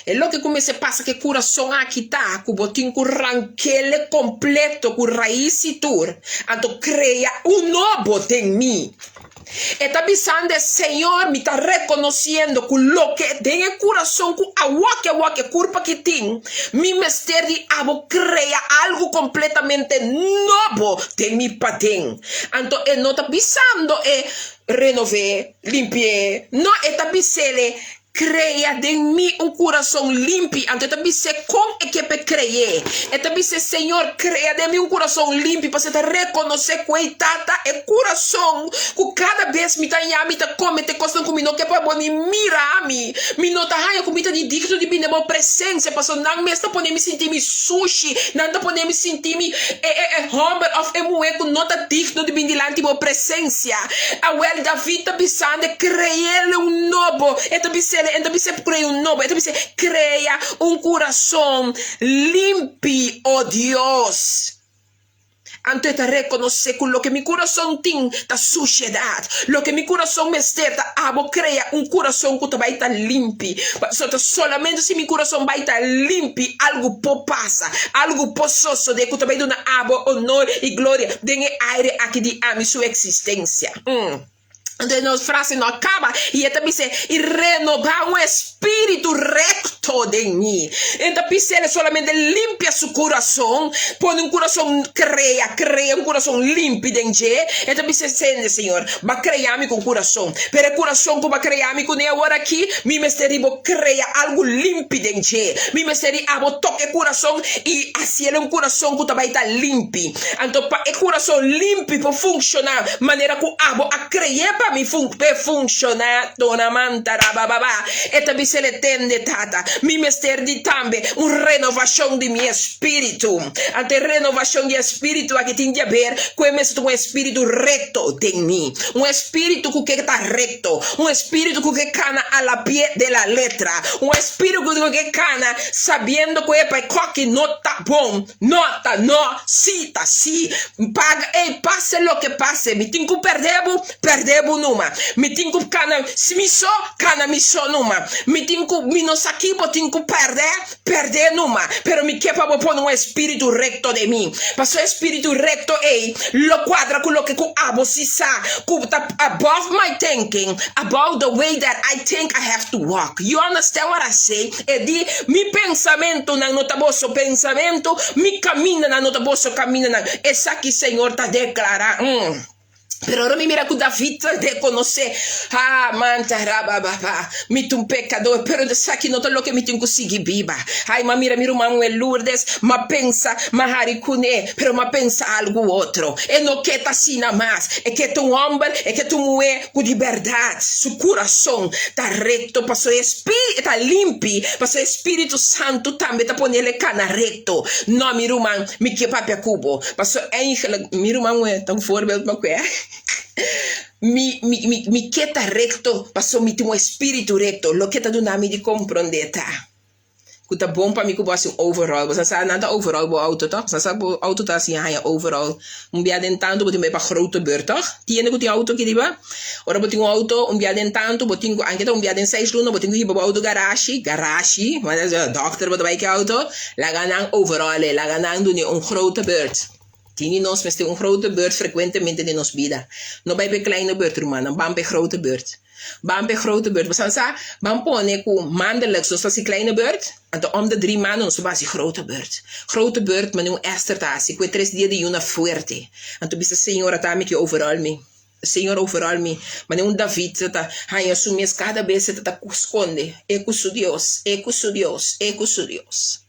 E loke ku mester pasa ku e kurason aki ta ku bo tin ku rank'el kompleto ku rais i tur, anto krea un nobo den mi. E ta bisando e Señor, mi ta rekonosiendo ku loke den e kurason ku awoki awoki e kurpa ki tin, mi mester di abo krea algu kompletamente nobo den mi paden. Anto e no ta bisando e renové, limpi'é, no, e ta bis'el Krea den mi un kurason limpi. Anto e ta bis'é kon e ke p'e kre'é. E ta bis'é, Señor, krea den mi un kurason limpi, pasobra e ta rekonosé ku ei tata e kurason ku kada bes mi ta haña mi ta kometé kosnan ku mi no ke pa bo ni mira mi. Mi no ta haña ku mi ta ni digno di bini den bo presensia, pasobra nan mes ta pone mi sinti mi sushi, nan ta pone mi sinti mi e e e hòmber òf e muhé ku no ta digno di bini dilanti bo presensia. Awel, David ta bisando, Kre'el un nobo. E ta bis'el, e no ta bis'é krea un nobo, e ta bis'é, Krea un kurason limpi, o Dios. Anto e ta rekonosé ku loke mi kurason tin ta sushedat. Loke mi kurason mester ta abo krea un kurason ku ta bai ta limpi. Pasobra ta solamente si mi kurason bai ta limpi algu por pasa, algu por sosodé ku ta bai duna abo onor i gloria den e aire aki di ami su eksistensia. Entonces nos frase no a caba y e ta bis'é, y renobá un espíritu recto den mi. E ta bis'é solamente limpia su curason, pone un curason, crea, crea un curason limpi den dje. E ta bis'é, Sende, Señor, ba crea mi cu un curason, pero e curason cu ba crea mi cune awor aki, mi mester di bo crea algu limpi den dje. Mi mester di abo toca e curason y haciel un curason cu ta bay ta limpi. Anto pa e kurason limpi por funshoná manera ku abo a kreyé pa mi p'e funshoná, dona manta rabababa, e ta bisa el e tende, Tata, mi mester di tambe un renovashon di mi espíritu. Anto e renovashon di espíritu aki tin di aber ku e mester ta un espíritu rekto den mi, un espíritu ku ke ta rekto, un espíritu ku ke kana a la pie de la letra, un espíritu ku ke kana sabiendo ku epa e koki no ta bon. No ta no, sí ta sí. Paga ey, pase loke pase. Mi tin ku pèrdè bo, pèrdè bo numa. Mi tin ku kana mi so, kana mi so numa. Mi tin ku, mi no sa ki bo tin ku pèrdè, pèrdè numa. Pero mi ke pa bo pone un espíritu rekto den mi. Pasobra e espíritu rekto ey lo kuadra ku loke ku abo sí sa ku ta above my thinking, above the way that I think I have to walk. You understand what I say? E di, Mi pensamentunan no ta boso pensamentu, mi kamindanan no ta boso kamindanan. Esaki Señor ta deklará. Mm. Pero ora mi mira ku David ta rekonosé, Ah, manta rabababa, mi ta un pekador, pero esaki no ta loke mi tin ku sigui biba. Ai, m'a mira mi ruman muhé Lourdes, m'a pensa, m'a hari kuné, pero m'a pensa algu otro. E no ke ta asina mas. E ke ta un hòmber, e ke ta un muhé ku di bèrdat su kurason ta rekto pasobra e E ta limpi, pasobra e Spiritu Santu tambe ta pone el e kana rekto. No, mi ruman, mi ke papia ku bo, pasobra eigenlijk, mi ruman muhé ta un voorbeeld pa kue. Mi, mi, mi, mi ke ta rekto, pasobra mi tin un espiritu rekto. Loke ta duna mi di komprondé ta ku ta bon pa mi ku bo hasi un overhaul. Bo sa sa nan ta overhaul bo auto tòg? Bo sa sa bo auto ta hasi haña overhaul un bia den tantu bo tin bai pa grote beurt tòg? Tin hende ku tin auto aki riba? Ora bo tin un auto un bia den tantu bo tin ku anke ta un bia den seis luna bo tin ku hiba bo auto garashi, garashi, dòkter bo ta bai ku e auto, laga nan overhaul e, laga nan dun'e un grote beurt. Tin di nos mester un grote beurt frekuentemente den nos bida. No bai pa e kleine beurt rumannan, ban pa e grote beurt. Ban p'e grote beurt. Bo sa, ban pone ku maandelijks nos ta hasi kleine beurt, anto om de drie maanden nos ta hasi grote beurt. Grote beurt manera un Esther ta hasi, ku e tres dia di yuna fuerte. Anto bisa Señor, ata mi ke overal mi. Señor overal mi. Manera un David ta haña su mes kada bes e ta ta skonde, e ku su Dios, e ku su Dios, e ku su Dios.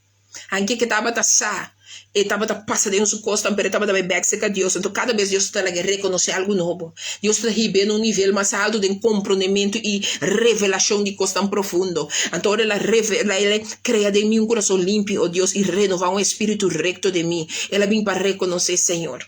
Anke ke tabata sa, e tabata pasa den su kosnan, pero e tabata bai bèk serka Dios. Anto kada bes Dios ta laga e rekonosé algu nobo. Dios ta hib'é na un nivel mas altu den komprondementu i revelashon di kosnan profundo. Anto ora el a revelá, el a krea den mi un kurason limpi, o Dios, i renová un espíritu rekto den mi. El a bin pa rekonosé Señor.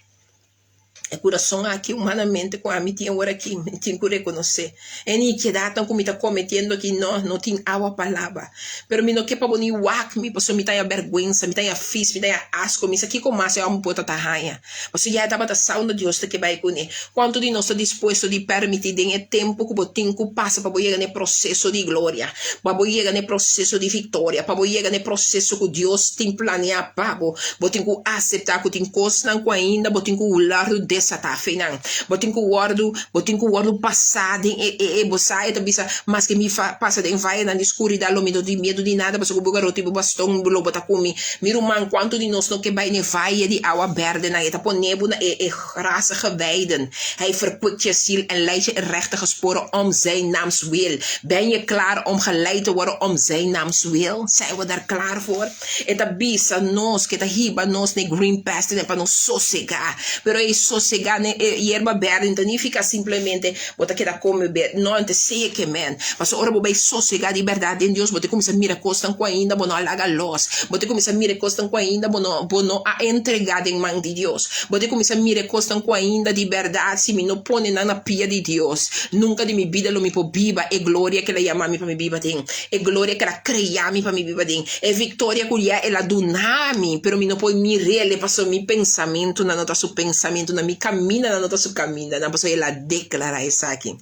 E kurason aki humanamente ku ami tin awor aki, mi tin ku rekonosé. E inikidatnan ku mi ta kometiendo aki, no, no tin awa pa laba. Pero mi no ke pa bo ni wak mi, pasobra mi ta haña bèrgwensa, mi ta haña fis, mi ta haña asko, mi sa kiko mas e hòmber por ta ta haña. Pasobra ya e tabata sa unda Dios ta ke bai kuné. Kuantu di nos ta dispuesto di pèrmití den e tempu ku bo tin ku pasa pa bo yega na e proseso di gloria, pa bo yega na e proseso di viktoria, pa bo yega na e proseso ku Dios tin planeá pa bo? Bo tin ku aseptá ku tin kosnan ku ainda bo tin ku wòrdu desatá feinan. Bo tin ku wòrdu, bo tin ku wòrdu pasá den e, e, e, bo sa e ta bisa, Maske mi fa, pasa den vayenan di skuridat lo mi no tin miedu di nada, pasobra ku bo garoti bo baston lo bo ta ku mi. Mi ruman, kuantu di nos no ke bai n'e vaye di awa bèrdenan? E ta pone bo na e, e grasige weiden. Hij verkwikt je ziel en leidt je in rechtige sporen om zijn naams wil. Ben je klaar om geleid te worden om zijn naams wil? Zijn we daar klaar voor? E ta bisa nos ku e ta hiba nos na e green pasture pa nos sosegá. Pero e sosegá na e yerba berde no ta nifiká simplemente bo ta keda kome berde. No, ta esei ke men. Pasobra ora bo bai sosegá di bèrdat den Dios, bo ta kuminsá mira kosnan ku ainda bo no a laga lòs. Bo ta kuminsá mira e kosnan ku ainda bo no bo no a entregá den man di Dios. Bo ta kuminsá mira e kosnan ku ainda di bèrdat si mi no pone nan na pia di Dios, nunka di mi bida lo mi por biba e gloria ku el a yama mi pa mi biba den, e gloria ku el a krea mi pa mi biba den. E viktoria ku ya el a duna mi, pero mi no por mir'el pasobra mi pensamentunan no ta su pensamentunan, mi kamindanan no ta su kamindanan, pasobra el a deklará esaki.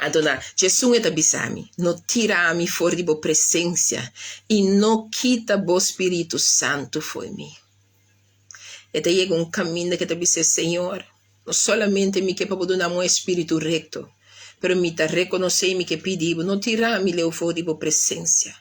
Anto na djesun e ta bisa mi, No tira mi for di bo presensia i no kita bo spiritu santu fo'i mi. E ta yega un kaminda ku e ta bis'é, Señor, no solamente mi ke pa bo duna mi un espíritu rekto, pero mi ta rekonosé i mi ke pidi bo, no tira mi leu for di bo presensia,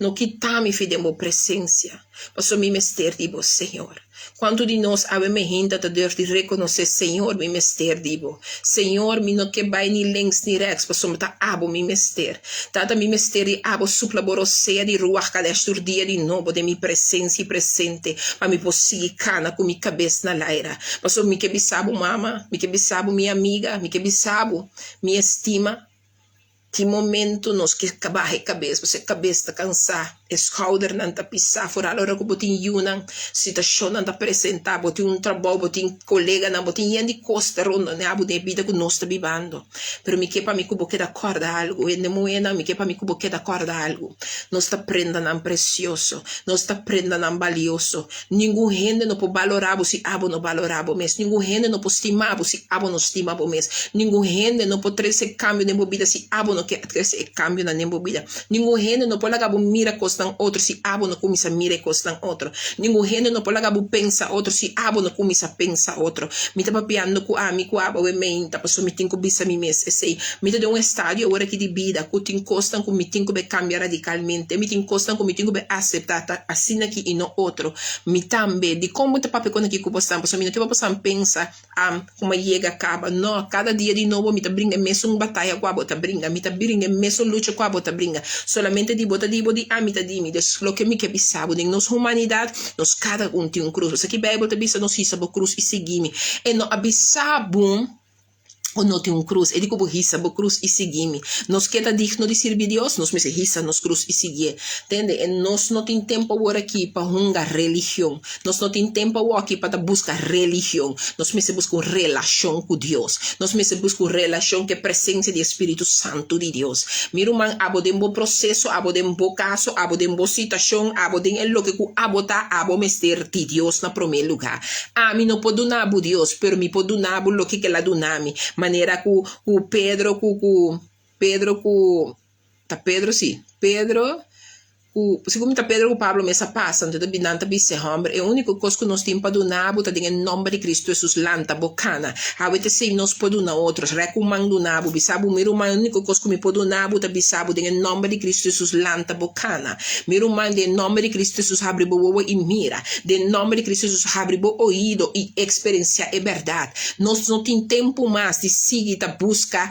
no kita mi fi den bo presensia, pasobra mi mester di bo, Señor. Kuantu di nos awe mehinta ta durf di rekonosé, Señor, mi mester di bo. Señor, mi no ke bai ni links ni rèks, pasobra ta abo mi mester. Tata, mi mester di abo supla bo rosea di Ruach Kadesh tur dia di nobo den mi presensia i presente pa mi por sigui kana ku mi kabes na laira. Pasobra mi ke bisa bo, mama, mi ke bisa bo, mi amiga, mi ke bisa bo, mi estima. Tin momento nos ke baha e kabes, pasobra e kabes ta kansá, e skoudernan ta pisá, foral ora ku bo tin yunan, situashonnan ta presentá, bo tin un trabou, bo tin koleganan, bo tin yen di kos ta rondoneá bo den e bida ku nos ta bibando. Pero mi ke pa mi ku bo keda kòrda algu, hende muhénan, mi ke pa mi ku bo keda kòrda algu, nos ta prendanan presioso, nos ta prendanan balioso, Ningun hende no por balorá bo si abo no balorá bo mes. Ningun hende no por stima bo si abo no stima bo mes. Ningun hende no por trese kambio den bo bida si abo no ke trese e kambionan den bo bida. Ningun hende no por laga bo mira kosnan otro si abo no kuminsá mira e kosnan otro. Ningun hende no por laga bo pensa otro si abo no kuminsá pensa otro. Mi ta papiando ku ami ku abo awe meinta pasobra mi tin ku bisa mi mes esei. Mi ta den un estadio awor aki di bida ku tin kosnan ku mi tin ku be kambia radikalmente. Mi tin kosnan ku mi tin ku be aseptá ta asina aki i no otro. Mi tambe. Dikon bo ta papia kon aki ku bosan? Pasobra mi no ke pa bosan pensa am ku mi a yega kaba. No, kada dia di nobo mi ta bringa e mesun bataya ku abo ta bringa. Mi ta bringa e mesun lucha ku abo ta bringa. Solamente di bo ta di bo, di ami ta di mi. Des loke mi ke bisa bo, den nos humanidat, nos kada un tin un krus. Esaki Beibel ta bisa nos, Hisa bo krus i sigui mi. E no a bisa bo. Bo no tin un krus. E di ku bo hisa bo krus i sigui mi. Nos ke ta digno di sirbi Dios, nos mester hisa nos krus i siguié. Tende? E nos no tin tempu awor aki pa hunga religion. Nos no tin tempu awor aki pa ta buska religion. Nos mester buska un relashon ku Dios. Nos mester buska un relashon ku e presensia di e Spiritu Santu di Dios. Mi ruman, abo den bo proseso, abo den bo kaso, abo den bo situashon, abo den e loke ku abo ta, abo mester di Dios na promé lugá. Ami no por duna bo Dios, pero mi por duna bo loke kel a duna mi. Manera ku ku Pedro ku ku Pedro ku ta Pedro si, Pedro ku. ku segun mi ta Pedro ku Pablo mes a pasa, anto ta nan ta bisa e hòmber, e úniko kos ku nos tin pa duna bo ta den e nòmber di Kristu Hesus, lanta bo kana. Awe ta esei nos por duna otro. Rèk un man duna bo, bisa bo, Mi ruman, e úniko kos ku mi por duna bo ta bisa bo den e nòmber di Kristu Hesus, lanta bo kana. Mi ruman, den e nòmber di Kristu Hesus, habri bo wowo i mira. Den e nòmber di Kristu Hesus, habri bo oido i eksperensiá e bèrdat. Nos no tin tempu mas di sigui ta buska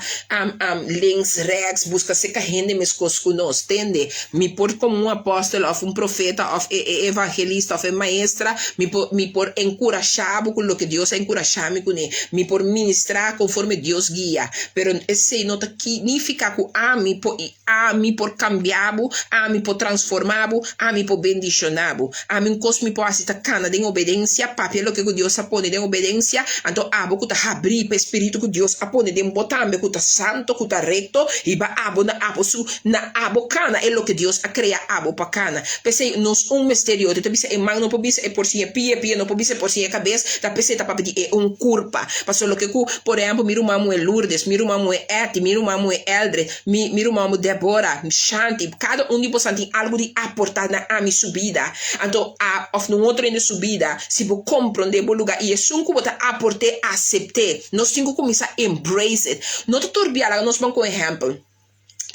links, rèks, buska seka hende meskos ku nos. Tende, mi por komo un apòstel òf un profeta òf e e evangelista òf e maestra, mi por mi por enkurashá bo ku loke Dios a enkurashá mi kuné. Mi por ministrá konforme Dios guia. Pero esei no ta nifiká ku ami por i ami por kambia bo, ami por transformá bo, ami por bendishoná bo. Ami un kos mi por hasi ta kana den obedensia, papia loke ku Dios a pone den obedensia, anto abo ku ta habrí pa e spiritu ku Dios a pone den bo tambe ku ta santo, ku ta rekto, hiba abo na abo su na abo kana e loke Dios a krea abo pa kana. P'esei nos un mester di otro. Ta bisa e man no por bisa e por sin e pia, e pia no por bisa e por sin e kabes, ta p'esei ta papia di e un kurpa. Pasobra loke ku, por ehèmpel, mi ruman muhé Lourdes, mi ruman muhé Etty, mi ruman muhé Eldred, Mi, mi ruman bo Debora, Shanti, kada un di bosan tin algu di aportá na ami su bida, anto a òf na un otro hende su bida, si bo komprondé bo lugá i esun ku bo ta aport'é, asept'é. Nos tin ku kuminsá embrace it. No ta tur bia, laga nos ban ku un ehèmpel.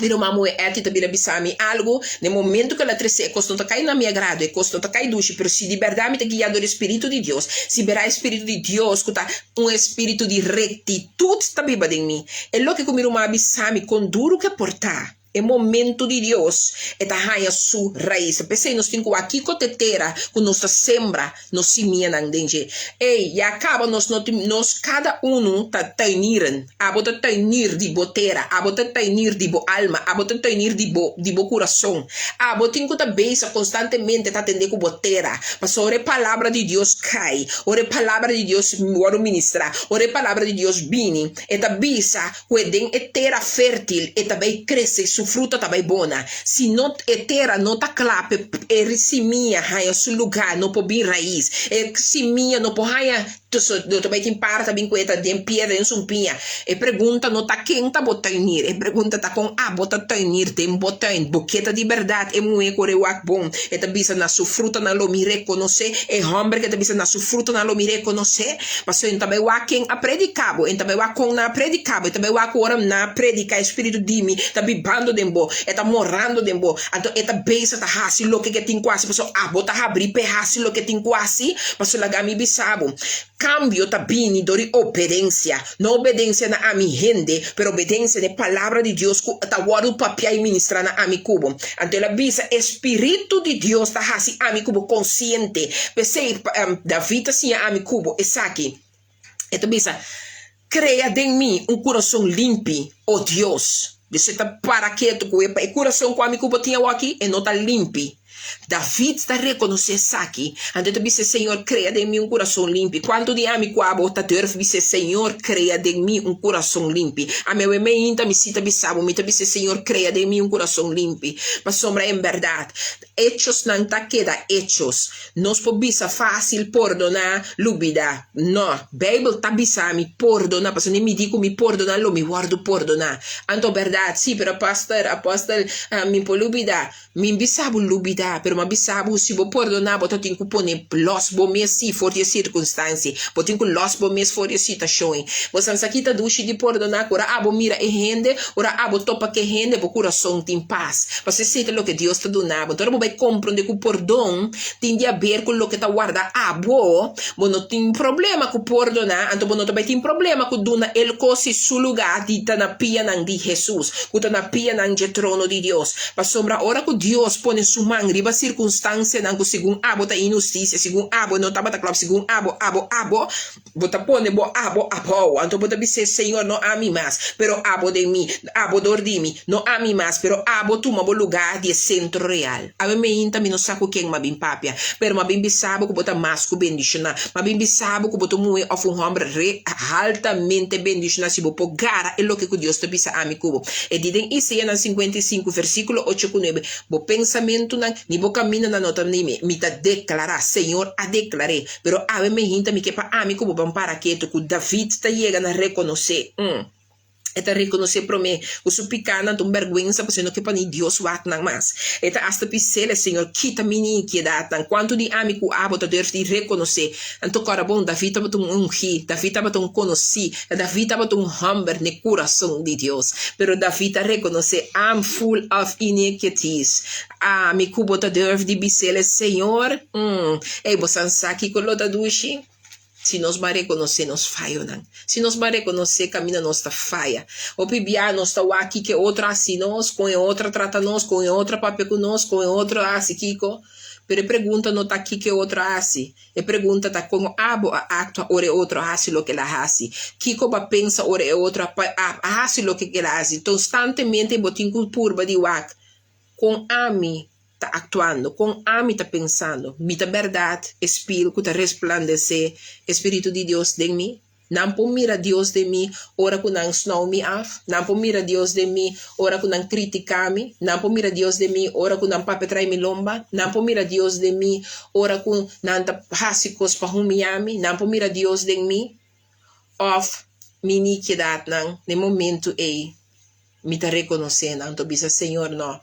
Mi ruman muhé Etty ta bira bisa mi algu, na e momentu ku el a tresé e kos no ta kai na mi agrado, e kos no ta kai dushi, pero si di bèrdat mi ta guiá dor e Spiritu di Dios, si bèrdat e Spiritu di Dios ku ta un espiritu di rektitut ta biba den mi. E loke ku mi ruman a bisa mi kon duru ku e por ta, e momentu di Dios e ta haña su rais. P'esei nos tin ku wak kiko ta e tera ku nos ta sembra nos simianan den dje. Ey, ya kaba nos no tin, nos kada unu ta tuinieren. Abo ta tuinier di bo tera, abo ta tuinier di bo alma, abo ta tuinier di bo, di bo kurason. Abo tin ku ta bezig konstantemente ta atendé ku bo tera. Pasobra e palabra di Dios kai, ora e palabra di Dios wòrdu ministrá, ora e palabra di Dios bini, e ta bisa ku e den e tera fértil e ta bai krese, su fruta ta bai bona. Si no, e tera no ta kla pa e simia haña su lugá, no por bin rais. E simia no por haña No ta bai tin para ta bin ku e ta den piedra den sumpiña. E pregunta no ta ken ta bo tuinir, e pregunta ta kon abo ta tuinir den bo tuin. Bo ke ta di bèrdat e muhé ku rewak bon? E ta bisa na su frutanan lo mi rekonosé. E hòmber ke ta bisa na su frutanan lo mi rekonosé. Pasobra e no ta bai wak ken a prediká bo, e no ta bai wak kon nan a prediká bo, e ta bai wak ora nan a prediká e spiritu di mi ta bibando den bo, e ta morando den bo. Anto e ta bisa ta hasi loke ke tin ku hasi pasobra abo ta habrí p'e hasi loke tin ku hasi. Pasobra laga mi bisa bo, kambio ta bini dor di obedensia, no obedensia na ami hende, pero obedensia na e palabra di Dios ku ta wòrdu papiá i ministrá na ami ku bo. Anto el a bisa, E spiritu di Dios ta hasi ami ku bo konsiente. P'esei, David ta siña ami ku bo esaki. E ta bisa, Krea den mi un kurason limpi, o Dios. Dios e ta para ketu ku e pa e kurason ku ami ku bo tin awoki, e no ta limpi. David ta rekonosé esaki, anto e ta bisa, Señor, krea den mi un kurason limpi. Kuantu di ami ku abo ta durf bisa, Señor, krea den mi un kurason limpi? Ami awe meinta mi si ta bisa bo, mi ta bisa, Señor, krea den mi un kurason limpi. Pasobra en bèrdat, Hechosnan ta keda hechos. Nos por bisa fácil pordoná, lubidá. No, Bijbel ta bisa mi pordoná, pasobra ni mi di ku mi pordoná lo mi wòrdu pordoná. Anto bèrdat, sí, pero pastor, apòstel, mi por lubidá. Mi bisa bo lubidá, pero mi a bisa bo si bo pordoná bo ta tin ku pone lòs bo mes sí for di e sirkunstansia. Bo tin ku lòs bo mes for di e situashon ei. Bo san sa ki ta dushi di pordoná ku ora abo mira e hende, ora abo topa ku e hende, bo kurason tin pas. Pasobra esei ta loke Dios ta duna bo. Anto ora bo bai komprondé ku pordon tin di haber ku loke ta warda abo, bo no tin problema ku pordoná, anto bo no ta bai tin problema ku duna el kos si su lugá di ta na pianan di Hesus, ku ta na pianan dje trono di Dios. Pasobra ora ku Dios pone su man riba sirkunstansianan ku segun abo ta inhustisia, segun abo no tabata klòp, segun abo, abo, abo, Bo ta pone bo abo abou, anto bo ta bis'é, Señor, no ami mas, pero abo den mi, abo dor di mi, no ami mas, pero abo tuma bo lugá di e sentro real. Awe meinta mi no sa ku ken m'a bin papia, pero m'a bin bisa bo ku bo ta mas ku bendishoná. M'a bin bisa bo ku bo ta un muhé òf un hòmber re altamente bendishoná si bo por gara e loke ku Dios ta bisa ami ku bo. E di den Isaíanan 55, versíkulo ocho ku nuebe, Bo pensamentunan ni bo kamindanan no ta ni mi. Mi ta deklará, Señor a deklar'é. Pero awe mi hinta mi ke pa ami ku bo ban para ketu ku David ta yega na rekonosé. E ta rekonosé promé ku su pikánan ta un bèrgwensa pasobra e no ke pa ni Dios wak nan mas. E ta asta pis'el, Señor, kita mi inikidatnan. Kuantu di ami ku abo ta durf di rekonosé? Anto kòrda bon, David tabata un ungí, David tabata un konosí, David tabata un hòmber n'e kurason di Dios. Pero David ta rekonosé, I'm full of iniquities. Ami ku bo ta durf di bis'el, Señor? Mm. Ey, bo san sa kiko lo ta dushi? Si nos ban rekonosé nos fayonan, si nos ban rekonosé kaminda nos ta faya. Hopi bia nos ta wak kiko e otro a hasi nos, kon e otro a trata nos, kon e otro a papia ku nos, kon e otro a hasi kiko. Pero e pregunta no ta kiko e otro a hasi, e pregunta ta kon abo a aktua ora e otro a hasi loke el a hasi. Kiko bo a pensa ora e otro a hasi loke el a hasi. Konstantemente bo tin ku purba di wak kon ami ta aktuando, kon ami ta pensando? Mi ta bèrdat e spil ku ta resplandesé e spiritu di Dios den mi? Nan por mira Dios den mi ora ku nan snou mi af? Nan por mira Dios den mi ora ku nan kritiká mi? Nan por mira Dios den mi ora ku nan papia tra'i mi lomba? Nan por mira Dios den mi ora ku nan ta hasi kos pa humiyá mi? Nan por mira Dios den mi? Òf mi inikidatnan na e momentu ei mi ta rekonosé nan, ta bisa, Señor, no.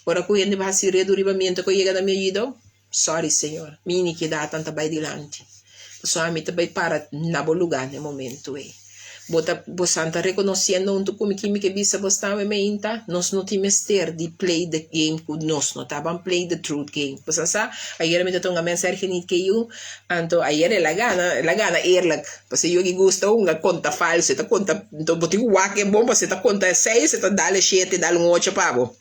Ora ku hende ba hasi redu riba mi, enta ku yega na mi oido, Sorry, Señor, mi inikidatnan ta bai dilanti. Pasobra mi ta bai para na bo lugá na e momentu ei. Bo ta, bosan ta rekonosiendo huntu ku mi ki mi ke bisa bos tambe meinta? Nos no tin mester di play the game ku nos no ta ban play the truth game. Bosan sa, ayera mi ta tunga mensahe nit ke yu, anto ayera el a gana, el a gana eerlijk. Pasobra yu aki gusta hunga konta falso, e ta konta, anto bo tin ku wak e bon pasobra e ta konta seis, e ta dal e shete, dal un ocho pa bo.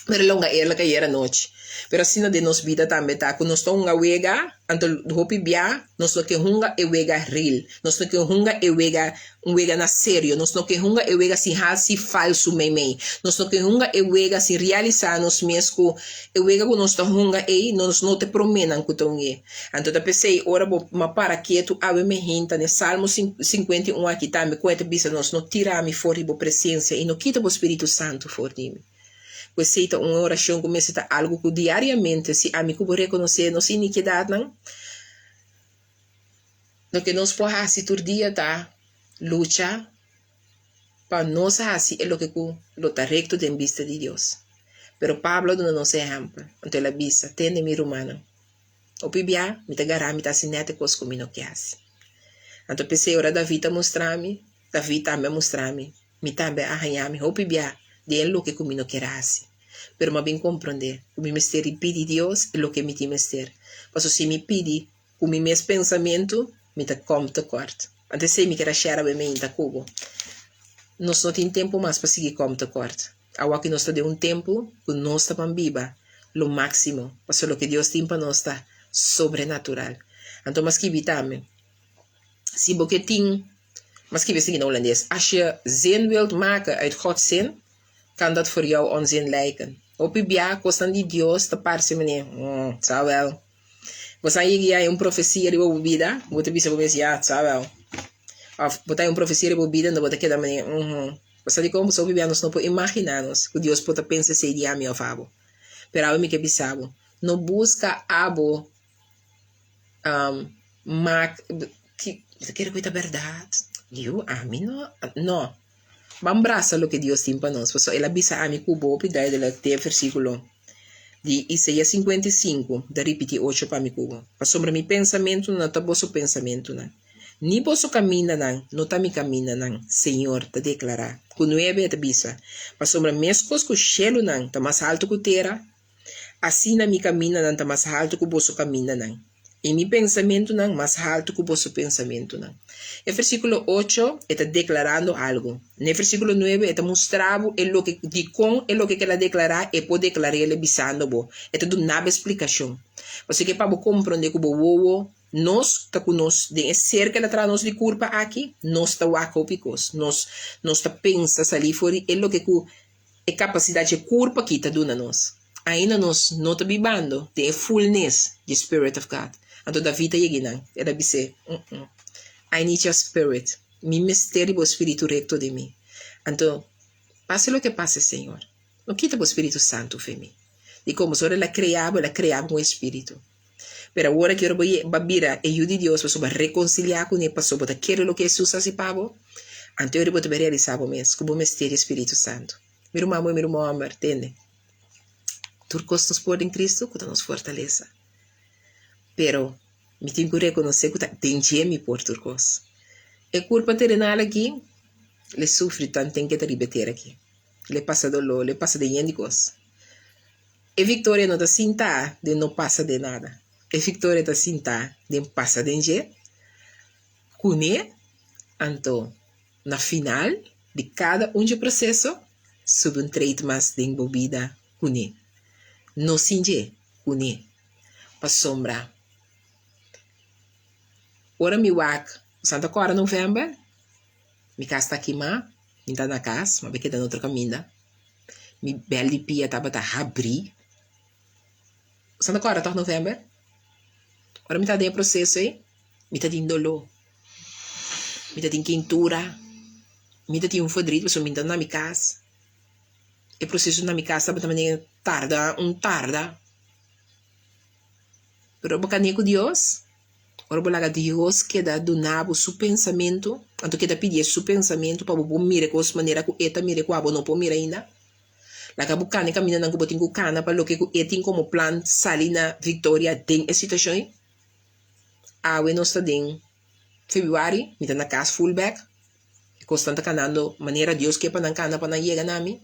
Pero el a hunga eerlijk ayera anochi. Pero asina den nos bida tambe ta, ku nos ta hunga wega, anto hopi bia nos no ke hunga e wega real, nos no ke hunga e wega un wega na serio, nos no ke hunga e wega sin hasi falsu meimei, nos no ke hunga e wega sin realisá nos mes ku e wega ku nos ta hunga ei nos no ta e proménan ku ta hung'é. Anto ta p'esei ora bo ma para ketu awe me hinta n'e Salmo 51 aki tambe ku e ta bisa nos, No tira mi for di bo presensia i no kita bo spiritu santu for di mi. Ku esei ta un orashon ku mester ta algu ku diariamente si ami ku bo rekonosé nos inikidatnan, loke nos por hasi tur dia ta lucha pa nos hasi e loke ku lo ta rekto den bista di Dios. Pero Pablo a duna nos e ehèmpel, anto el a bisa, Tende mi rumannan, hopi bia mi ta gará mi ta hasi nèt e kos ku mi no ke hasi. Anto p'esei ora David a mustra mi, David tambe a mustra mi, Mi tambe a haña mi hopi bia den e loke ku mi no kier hasi. Pero mi a bin komprondé ku mi mester di pidi Dios e loke mi tin mester. Pasobra si mi pidi ku mi mes pensamentu, mi ta kòm tekòrt. Anto esei mi kier a share awe meinta ku bo. Nos no tin tempu mas pa sigui kòm tekòrt. Awor ku nos ta den un tempu ku nos ta ban biba lo máksimo, pasobra loke Dios tin pa nos ta sobrenatural. Anto mi a skibi tambe, si bo ke tin Maar skibi esaki na Holandes, Als je zin wilt maken uit Gods zin, kan dat voor jou onzin lijken. Hopi bia kosnan di Dios ta parse manera, mm, het zal wel. Bo sa yega ya un profesia riba bo bida, bo ta bisa bo mes, ya, het zal wel. Of bo ta un profesia riba bo bida, no bo ta keda manera, mhm. Bo sa dikon? Pasobra hopi bia nos no por imagina nos ku Dios por ta pensa esei di ami of abo. Pero awe mi ke bisa bo, no buska abo Mak ki ta kere ku e ta bèrdat? Yu, ami no, no. Ban brasa loke Dios tin pa nos, pasobra el a bisa ami ku bo hopi duidelijk den e versíkulo di Isaías 55, mi ta ripití ocho pa mi ku bo, Pasobra mi pensamentunan no ta boso pensamentunan, ni boso kamindanan no ta mi kamindanan, Señor ta deklará. Ku nuebe e ta bisa, Pasobra meskos ku shelunan ta mas haltu ku tera, Asina mi kamindanan ta mas haltu ku boso kamindanan, i mi pensamentunan mas haltu ku boso pensamentunan. E versíkulo ocho e ta deklarando algu. Na e versíkulo nuebe e ta mustra bo e loke dikon e loke ku el a deklará e por deklar'el bisando bo. E ta duna bo e splikashon. Pasobra ke pa bo komprondé ku bo wowo nos ta ku nos den e ser ku el a traha nos di kurpa aki, nos ta wak hopi kos. Nos nos ta pensa salí for di e loke ku E kapasidat dje kurpa aki ta duna nos. Ainda nos no ta bibando den e fullness dje Spirit of God. Anto David a yega einan, el a bis'é, Mm-mm. I need your spirit. Mi mester di bo spiritu rekto den mi. Anto, pase loke pase, Señor, no kita bo Spiritu Santu fe mi. Dikon? Pasobra el a krea bo, el a krea bo ku un espiritu. Pero awor aki ora bo ye, bo a bira e Yu di Dios, pasobra bo a rekonsiliá kuné, pasobra bo ta kere loke Hesus a hasi pa bo. Anto ora bo ta bai realisá bo mes ku bo mester di e Spiritu Santu. Mi ruman muhé, mi ruman hòmber, tende, tur kos nos por den Kristu ku ta nos fortalesa. Pero mi tin ku rekonosé ku ta den dje mi por tur kos. E kurpa terenal aki, l'e sufri tanten ke ta riba e tera aki. L'e pasa doló, l'e pasa den yen di kos. E viktoria no ta sintá den no pasa den nada. E viktoria ta sintá den pasa den dje kuné. Anto na final di kada un dje proseso, subi un treit mas den bo bida kuné. No sin dje, kuné. Pasobra ora mi wak Santa Cora novèmber, mi kas ta kimá, mi ta na kas, mi a bai keda na otro kaminda. Mi bèl di pia tabata habrí. Santa Cora tòg novèmber? Ora mi ta den e proseso ei, mi ta tin doló, mi ta tin keintura, mi ta tin un verdriet pasobra mi ta na mi kas. E proseso na mi kas tabata manera tarda un tarda. Pero bo kane ku Dios, ora bo laga Dios keda duna bo su pensamentu, anto keda pidié su pensamentu pa bo por mira e kos manera ku e ta mira ku abo no por mira ainda. Laga bo kana e kamindanan ku bo tin ku kana pa loke ku e tin komo plan sali na viktoria den e situashon ei. Awe nos ta den febrüari, mi ta na kas ful bèk. E kosnan ta kanando manera Dios ke pa nan kana pa nan yega na mi.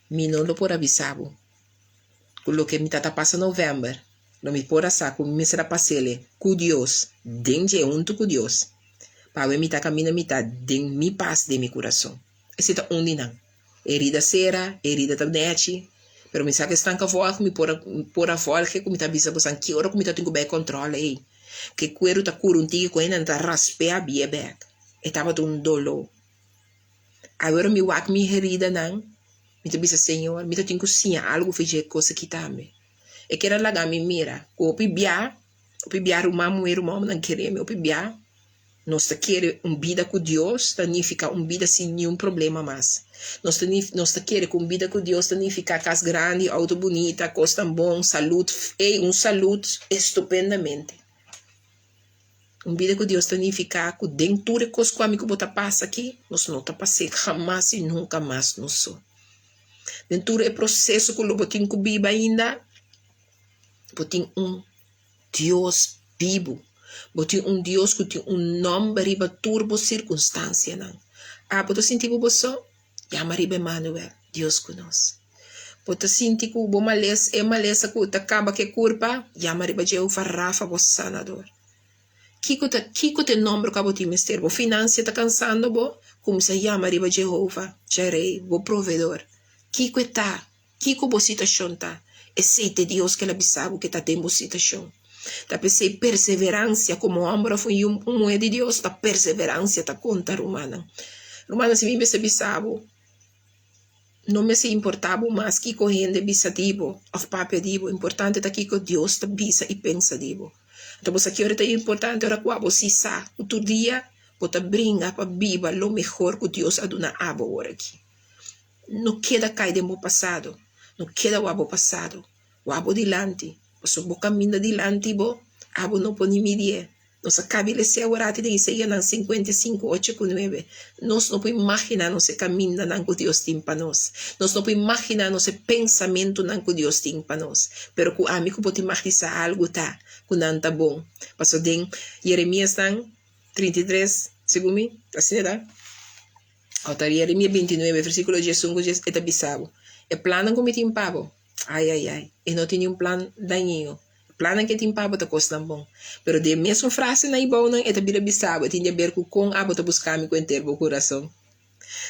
Mi no lo por a bisa bo ku loke mi ta ta pasa novèmber, lo mi por a sa ku mi mester a pas'el ku Dios, den dje huntu ku Dios, pa awe mi ta kaminda mi ta den mi pas den mi kurason. Esei ta un di nan. E herida sera, e herida ta nechi, pero mi sa ku esnan ka vòlg mi por a por a vòlge ku mi ta bisa bosan ki ora ku mi ta tin ku bai kòntròl ei. Ku e kueru ta kura un tiki ku hende nan ta raspea bie bèk. E tabata un doló. Awor mi wak mi heridanan, mi ta bisa, Señor, mi ta tin ku siña algu for dje kos aki tambe. E kier a laga mi mira ku hopi bia, hopi bia ruman muhé, ruman hòmbernan kere mi, hopi bia nos ta kere un bida ku Dios ta nifiká un bida sin niun problema mas. Nos ta nos ta kere ku un bida ku Dios ta nifiká kas grandi, outo bunita, kosnan bon, salud, ey, un salud estupendamente. Un bida ku Dios ta nifiká ku den tur e kos ku ami ku bo ta pasa aki, nos no ta pas'é hamas i nunka mas nos so. Den tur e proseso ku lo bo tin ku biba ainda, bo tin un Dios bibu. Bo tin un Dios ku tin un nòmber riba tur bo sirkunstansianan. Abo ta sinti bo bo so? Yama riba Emmanuel, Dios ku nos. Bo ta sinti ku bo malesa, e malesa ku ta kaba ku e kurpa? Yama riba Jehová Rafa, bo sanador. Kiko ta kiko ta e nòmber ku abo tin mester? Bo finansia ta kansando bo? Kuminsá yama riba Jehová Jireh, bo proveedor. Kiko e ta? Kiko bo situashon ta? Esei ta e Dios ku el a bisa bo ku e ta den bo situashon. Ta p'esei perseveransia komo hòmber òf un yu un muhé di Dios ta perseveransia ta konta rumannan. Rumannan si mi mester bisa bo no mester importá bo mas kiko hende bisa di bo òf papia di bo importante ta kiko Dios ta bisa i pensa di bo. Anto bo sa ki ora ta importante ora ku abo si sa ku tur dia bo ta bringa pa biba lo mehor ku Dios a duna abo ora aki. No keda kai den bo pasado, no keda wak bo pasado, wak bo dilanti, pasobra bo kaminda dilanti bo, abo no por ni midié. Nos a kabi lese aworati den Isaíanan 55, ocho ku nuebe. Nos no por imaginá nos e kamindanan ku Dios tin pa nos. Nos no por imaginá nos e pensamentunan ku Dios tin pa nos. Pero ku ami ku bo ta imaginá algu ta ku nan ta bon. Pasobra den Jeremiasnan 33, segun mi, asina ta. Ota Jeremia 29, versíkulo 11 ku 10, e ta bisa bo, E plannan ku mi tin pa bo, ai, ai, ai, e no tin niun plan dañino. E plannan ku e tin pa bo ta kosnan bon. Pero den e mesun frase na ibounan e ta bira bisa bo, e tin di aber ku kon abo ta buska mi ku henter bo kurason.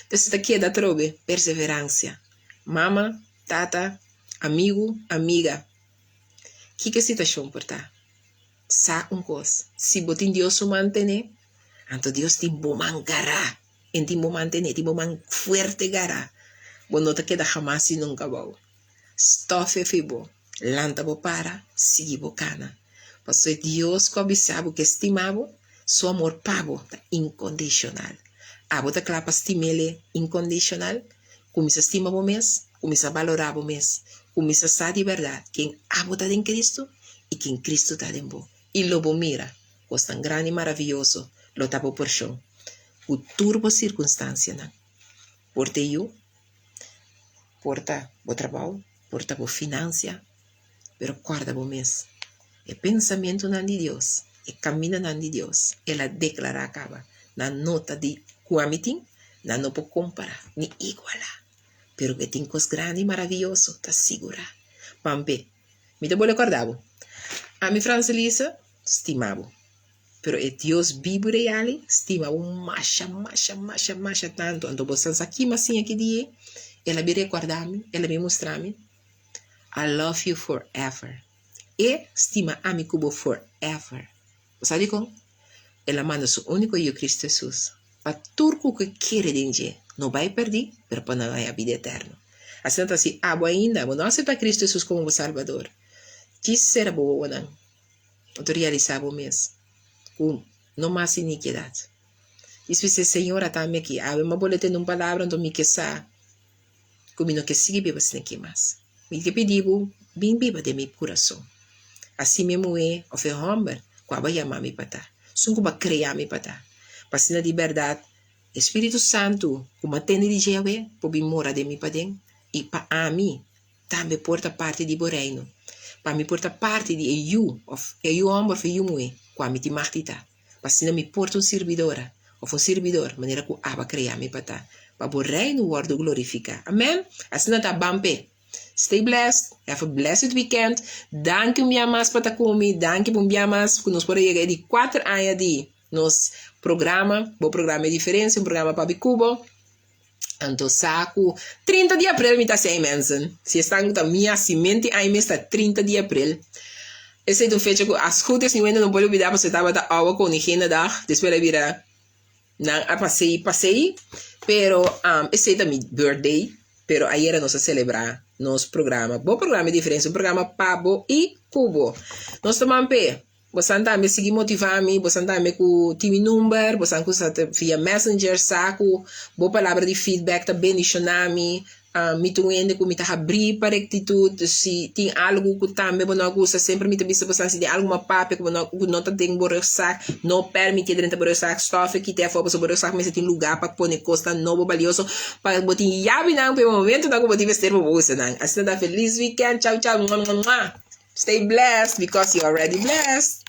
Entonces ta keda atrobe perseveransia. Mama, tata, amigu, amiga, kiko e situashon por ta? Sa un kos, si bo tin Dios su man tene, anto Dios tin bo man gará. En tin bo man tene, tin bo man fuerte gará. Bo no ta keda hamas i nunka abou. Stòf e fi bo, lanta bo para, sigui bo kana. Pasobra e Dios ku a bisa bo ku e stima bo, su amor pa bo ta inkondishonal. Abo ta kla pa stim'el inkondishonal? Kuminsá stima bo mes, kuminsá balorá bo mes, kuminsá sa di bèrdat ken abo ta den Kristu i ken Kristu ta den bo, i lo bo mira kosnan grandi i maravioso lo ta bo porshon. Ku tur bo sirkunstansianan. Por ta e yu, por ta bo trabou, por ta bo finansia, pero kòrda bo mes, e pensamentunan di Dios, e kamindanan di Dios, el a deklará kaba, nan no ta di ku ami tin, nan no por kompará ni igualá. Pero ku e tin kos grandi i maravioso ta sigurá. Pampe, mi ta bolbe kòrda bo, ami Franselisa stima bo. Pero e Dios bibu real ei stima bo masha, masha, masha, masha tantu. Anto bo sa sa ki mas siña ki dia ei? El a bin rekordá mi, el a bin mustra mi, I love you forever. E stima ami ku bo forever. Bo sa dikon? El a manda su úniko Yu, Kristu Hesus, pa tur ku ke kere den dje no bai pèrdí, pero pa nan haña bida eterno. Asina ta si abo ainda bo no aseptá Kristu Hesus komo bo Salbador, djis sera bo wowonan. Bo ta realisá bo mes ku no mas inikidat. I si bis'é, Señor, ata mi aki. Awe mi a bolbe tende un palabra, anto mi ke sa ku mi no ke sigui biba asina aki mas. Mi ke pidi bo, bin biba den mi kurason. Asina mi muhé òf e hòmber ku abo a yama mi pa ta, esun ku bo a krea mi pa ta. Pa asina di bèrdat e Spiritu Santu ku mi a tende di dje awe por bin mora den mi paden i pa ami Tambe por ta parti di bo reino. Pa mi por ta parti di e yu òf e yu hòmber òf e yu muhé ku ami tin mag di ta. Pa asina mi por ta un sirbidora òf un sirbidor manera ku Abba krea mi pa ta. Pa bo reino wòrdu glorifiká. Amèn! Asina ta ban p'e. Stay blessed, have a blessed weekend. Danki un bia mas pa ta ku mi. Danki pa un bia mas ku nos por a yega e di kuater aña di nos programa, Bo Programa E Diferensia, un programa pa Bikubo. Anto sa ku 30 di aprel mi ta hasi ai mensen. Si esnan ku ta mi hasimenti ai mes ta 30 di aprel. Esei ta un fecha ku as goed is niun hende no por olbida pasobra e tabata awa Koninginnedag. Despues el a bira nan a pasei pasei. Pero esei ta mi birthday. Pero ayera nos a selebrá nos programa. Bo programa e diferensia, un programa pa bo i ku bo. Nos ta man p'e. Bosan tambe sigui motivá mi, bosan tambe ku tin mi number, bosan ku sa via messenger sa ku bo palabra di feedback ta bendishoná mi. Mi ta un hende ku mi ta habrí pa rektitut, dus si tin algu ku tambe bo no a gusta semper mi ta bisa bosan si tin algu bo a papia ku bo no ku no ta den bo rugzak, no permití drenta bo rugzak, stòf e kit'é afó pasobra bo rugzak mester tin lugá pa pone kosnan nobo balioso pa bo tin yabinan pa e momentunan ku bo tin mester pa bo usa nan. Asina ta felis weekend, chau chau, mua mua mua. Stay blessed because you already blessed.